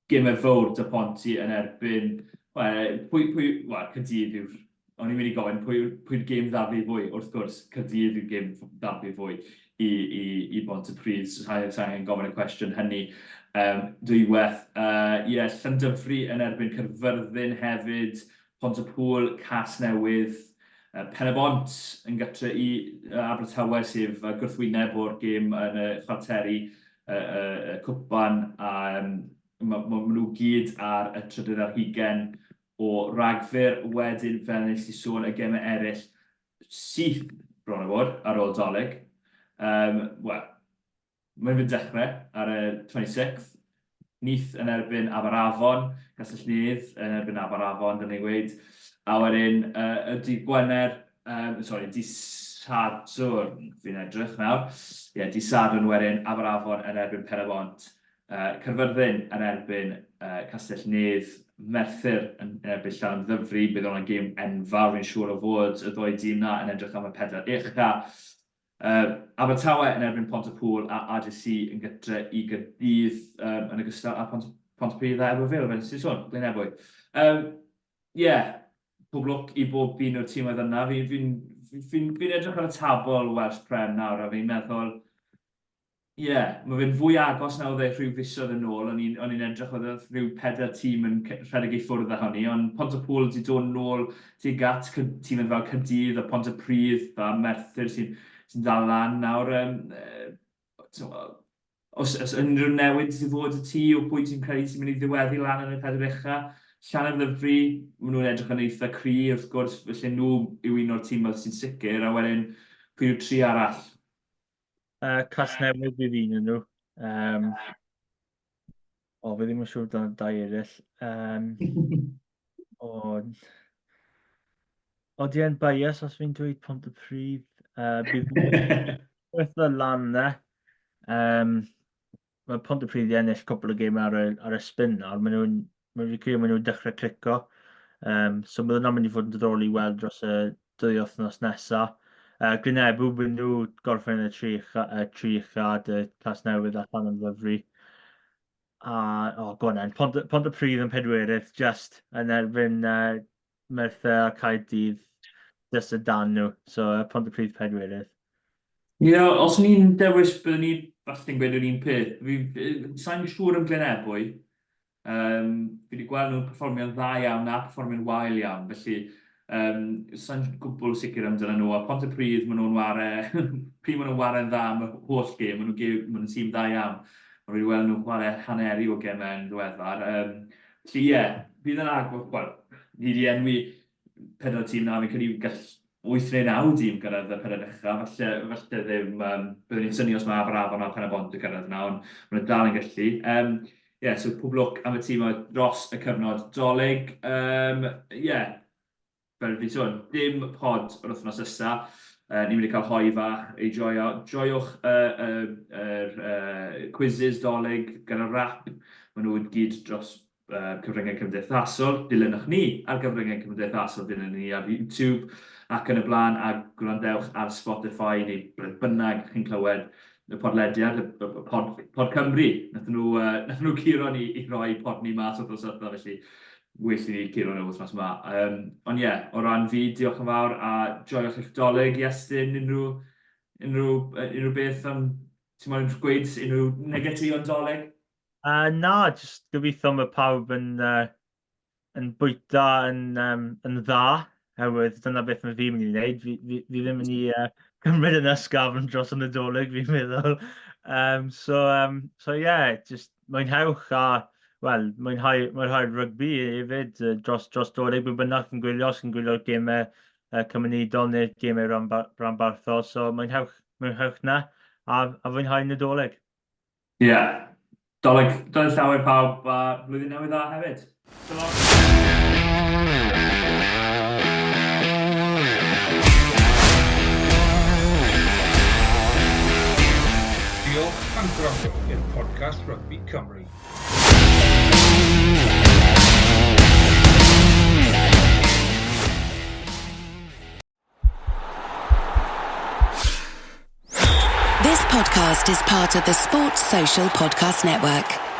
gemau fawr da Ponty yn erbyn, wel, pwy, pwy, wel, Caerdydd yw'r O'n i'n mynd i gofyn pwy pwy'r gêm ddarbi fwy, wrth gwrs, Caerdydd yw'r gêm ddarbi fwy i, i, i Bontypridd, so sa sa angen gofyn y cwestiwn hynny dwywaith. Ie, Llandyfri yn erbyn Caerfyrddin hefyd, Pontypŵl, Casnewydd, Pen-y-bont yn gytre i Abertawe, sef gwrthwyneb o'r gêm yn y chwarteri y, y, y cwpan, a ma, ma, ma nhw gyd ar y trydydd ar hugain o Ragfyr, wedyn fel nes i sôn y gemau eraill syth bron o fod ar ôl Dolig. Wel, mae'n fynd dechrau ar y 26th. Neath yn erbyn Aberafon, Castell Nedd yn erbyn Aberafon, dyna ni'n gweud. A wedyn y dydd Gwener, sori, dydd Sadwrn, fi'n edrych nawr. Ie, dydd Sadwrn wedyn, Aberafon yn erbyn Pen-y-bont. Caerfyrddin yn erbyn Castell Nedd, Merthyr yn erbyn Llanymddyfri, bydd hwnna'n gêm enfawr fi'n siŵr o fod, y ddou dîm 'na yn edrych am y pedair ucha. Abertawe yn erbyn Pont-y-pŵl a RGC yn gytre i Gaerdydd yn ogystal â Pont Pontypridd a Ebwy Vale, fel nes i sôn, Glyn Ebwy. Ie, pob lwc i bob un o'r tîmoedd yna. Fi'n fi, fi, fi, fi edrych ar y tabl Welsh Prem nawr a fi'n meddwl, Ie, mae fe'n fwy agos na oedd e rhyw fisoedd yn ôl. O'n i'n o'n i'n edrych, oedd oedd rhyw pedair tîm yn rhedeg i ffwrdd â hynny, ond Pontypool 'di dod nôl tuag at tîmoedd fel Caerdydd a Pontypridd a Merthyr sy'n sy'n dal lan nawr. Yym timod, oes oes unrhyw newid 'di fod i ti o pwy ti'n credu sy'n mynd i ddiweddu lan yn y pedwar ucha? Llanymddyfri, maen nhw'n edrych yn eitha cry wrth gwrs, felly nhw yw un o'r tîmoedd sy'n sicr, a wedyn pwy yw'r tri arall? Casnewydd bydd un yn nhw. Um, o, fi ddim yn siŵr dan dau eraill. Um, o, Odi e'n bias os fi'n dweud Pontypridd? Bydd beth y lan na. Um, mae Pontypridd i ennill cwpl o gemau ar y, ar y spin nawr. Maen nhw'n, maen nhw'n credu maen nhw'n dechrau clico. Um, so mae hwnna'n mynd i fod yn diddorol i weld dros y dwy wythnos nesaf. Glynebw, maen nhw gorffen yn y tri, tri uchad, y Casnewydd a Llanymddyfri. A, o, oh, go on then. Pont, Pontypridd yn pedwerydd, just yn erbyn Merthyr a Caerdydd jyst o dan nhw, so Pontypridd pedwerydd. Ie, os o'n i'n dewis, byddwn i falle'n gweud yr un peth. Fi, sa i'n siŵr am Glyn Ebwy. Um, fi wedi gweld nhw'n perfformio'n dda iawn a perfformio'n wael iawn, felly um, sa i'n gwbl sicr amdano nhw. A Pontypridd, maen nhw'n ware, pryd maen nhw'n ware'n dda am y holl gêm, maen nhw'n maen nhw'n tîm dda iawn. Ond fi wedi gweld nhw'n chwarae haneri o gemau yn ddiweddar. Um, Felly ie, bydd yn agos, wel, ni 'di enwi pedwar tîm nawr, fi'n credu gall wyth neu naw dîm gyrraedd y pedair ucha, falle, falle ddim, byddwn i'n synnu os mae Aberafan a Pen-y-bont yn cyrraedd yna, ond maen nhw dal yn gallu. Ie, so pob lwc am y tîmoedd dros y cyfnod Dolig. Ie, fel fi'n sôn, dim pod yr wythnos nesa. Ni'n mynd i cael hoe fach i joio. Joiwch y, y, yr, quizzes Dolig gyda rap. Maen nhw i gyd dros cyfryngau cymdeithasol. Dilynwch ni ar gyfryngau cymdeithasol, dilynwch ni ar YouTube ac yn y blaen, a gwrandewch ar Spotify neu ble bynnag chi'n clywed y podlediad, y, y, y pod, pod Cymru. Nathon nhw, nathon nhw curo ni i roi pod ni mas wythnos diwetha, felly well i ni curo nhw wythnos yma. Ond ie, yeah, o ran fi, diolch yn fawr a joiwch eich Dolig, Iestyn, unrhyw, unrhyw, unrhyw beth am, ti'n moyn gweud unrhyw negeseuon Dolig? Na, jyst gobeithio mae pawb yn, yn bwyta yn, yn dda, oherwydd dyna beth mae fi'n mynd i wneud. Fi, fi, fi ddim mynd i cymryd yn ysgafn dros y Nadolig, fi'n meddwl. So, so yeah, just mwynhewch a, wel, mwynhau, mwynhau'r rygbi hefyd dros, dros Dolig, beth bynnag chi'n gwylio, os chi'n gwylio'r gemau cymunedol neu'r gemau rhanbarthol, so mwynhewch, mwynhewch na a, a fwynhau Nadolig. Ie. Dolig, Dolig llawer pawb a blwyddyn newydd dda hefyd. Telo. Diolch am gwrando i'r podcast Rygbi Cymru. This podcast is part of the Sports Social Podcast Network.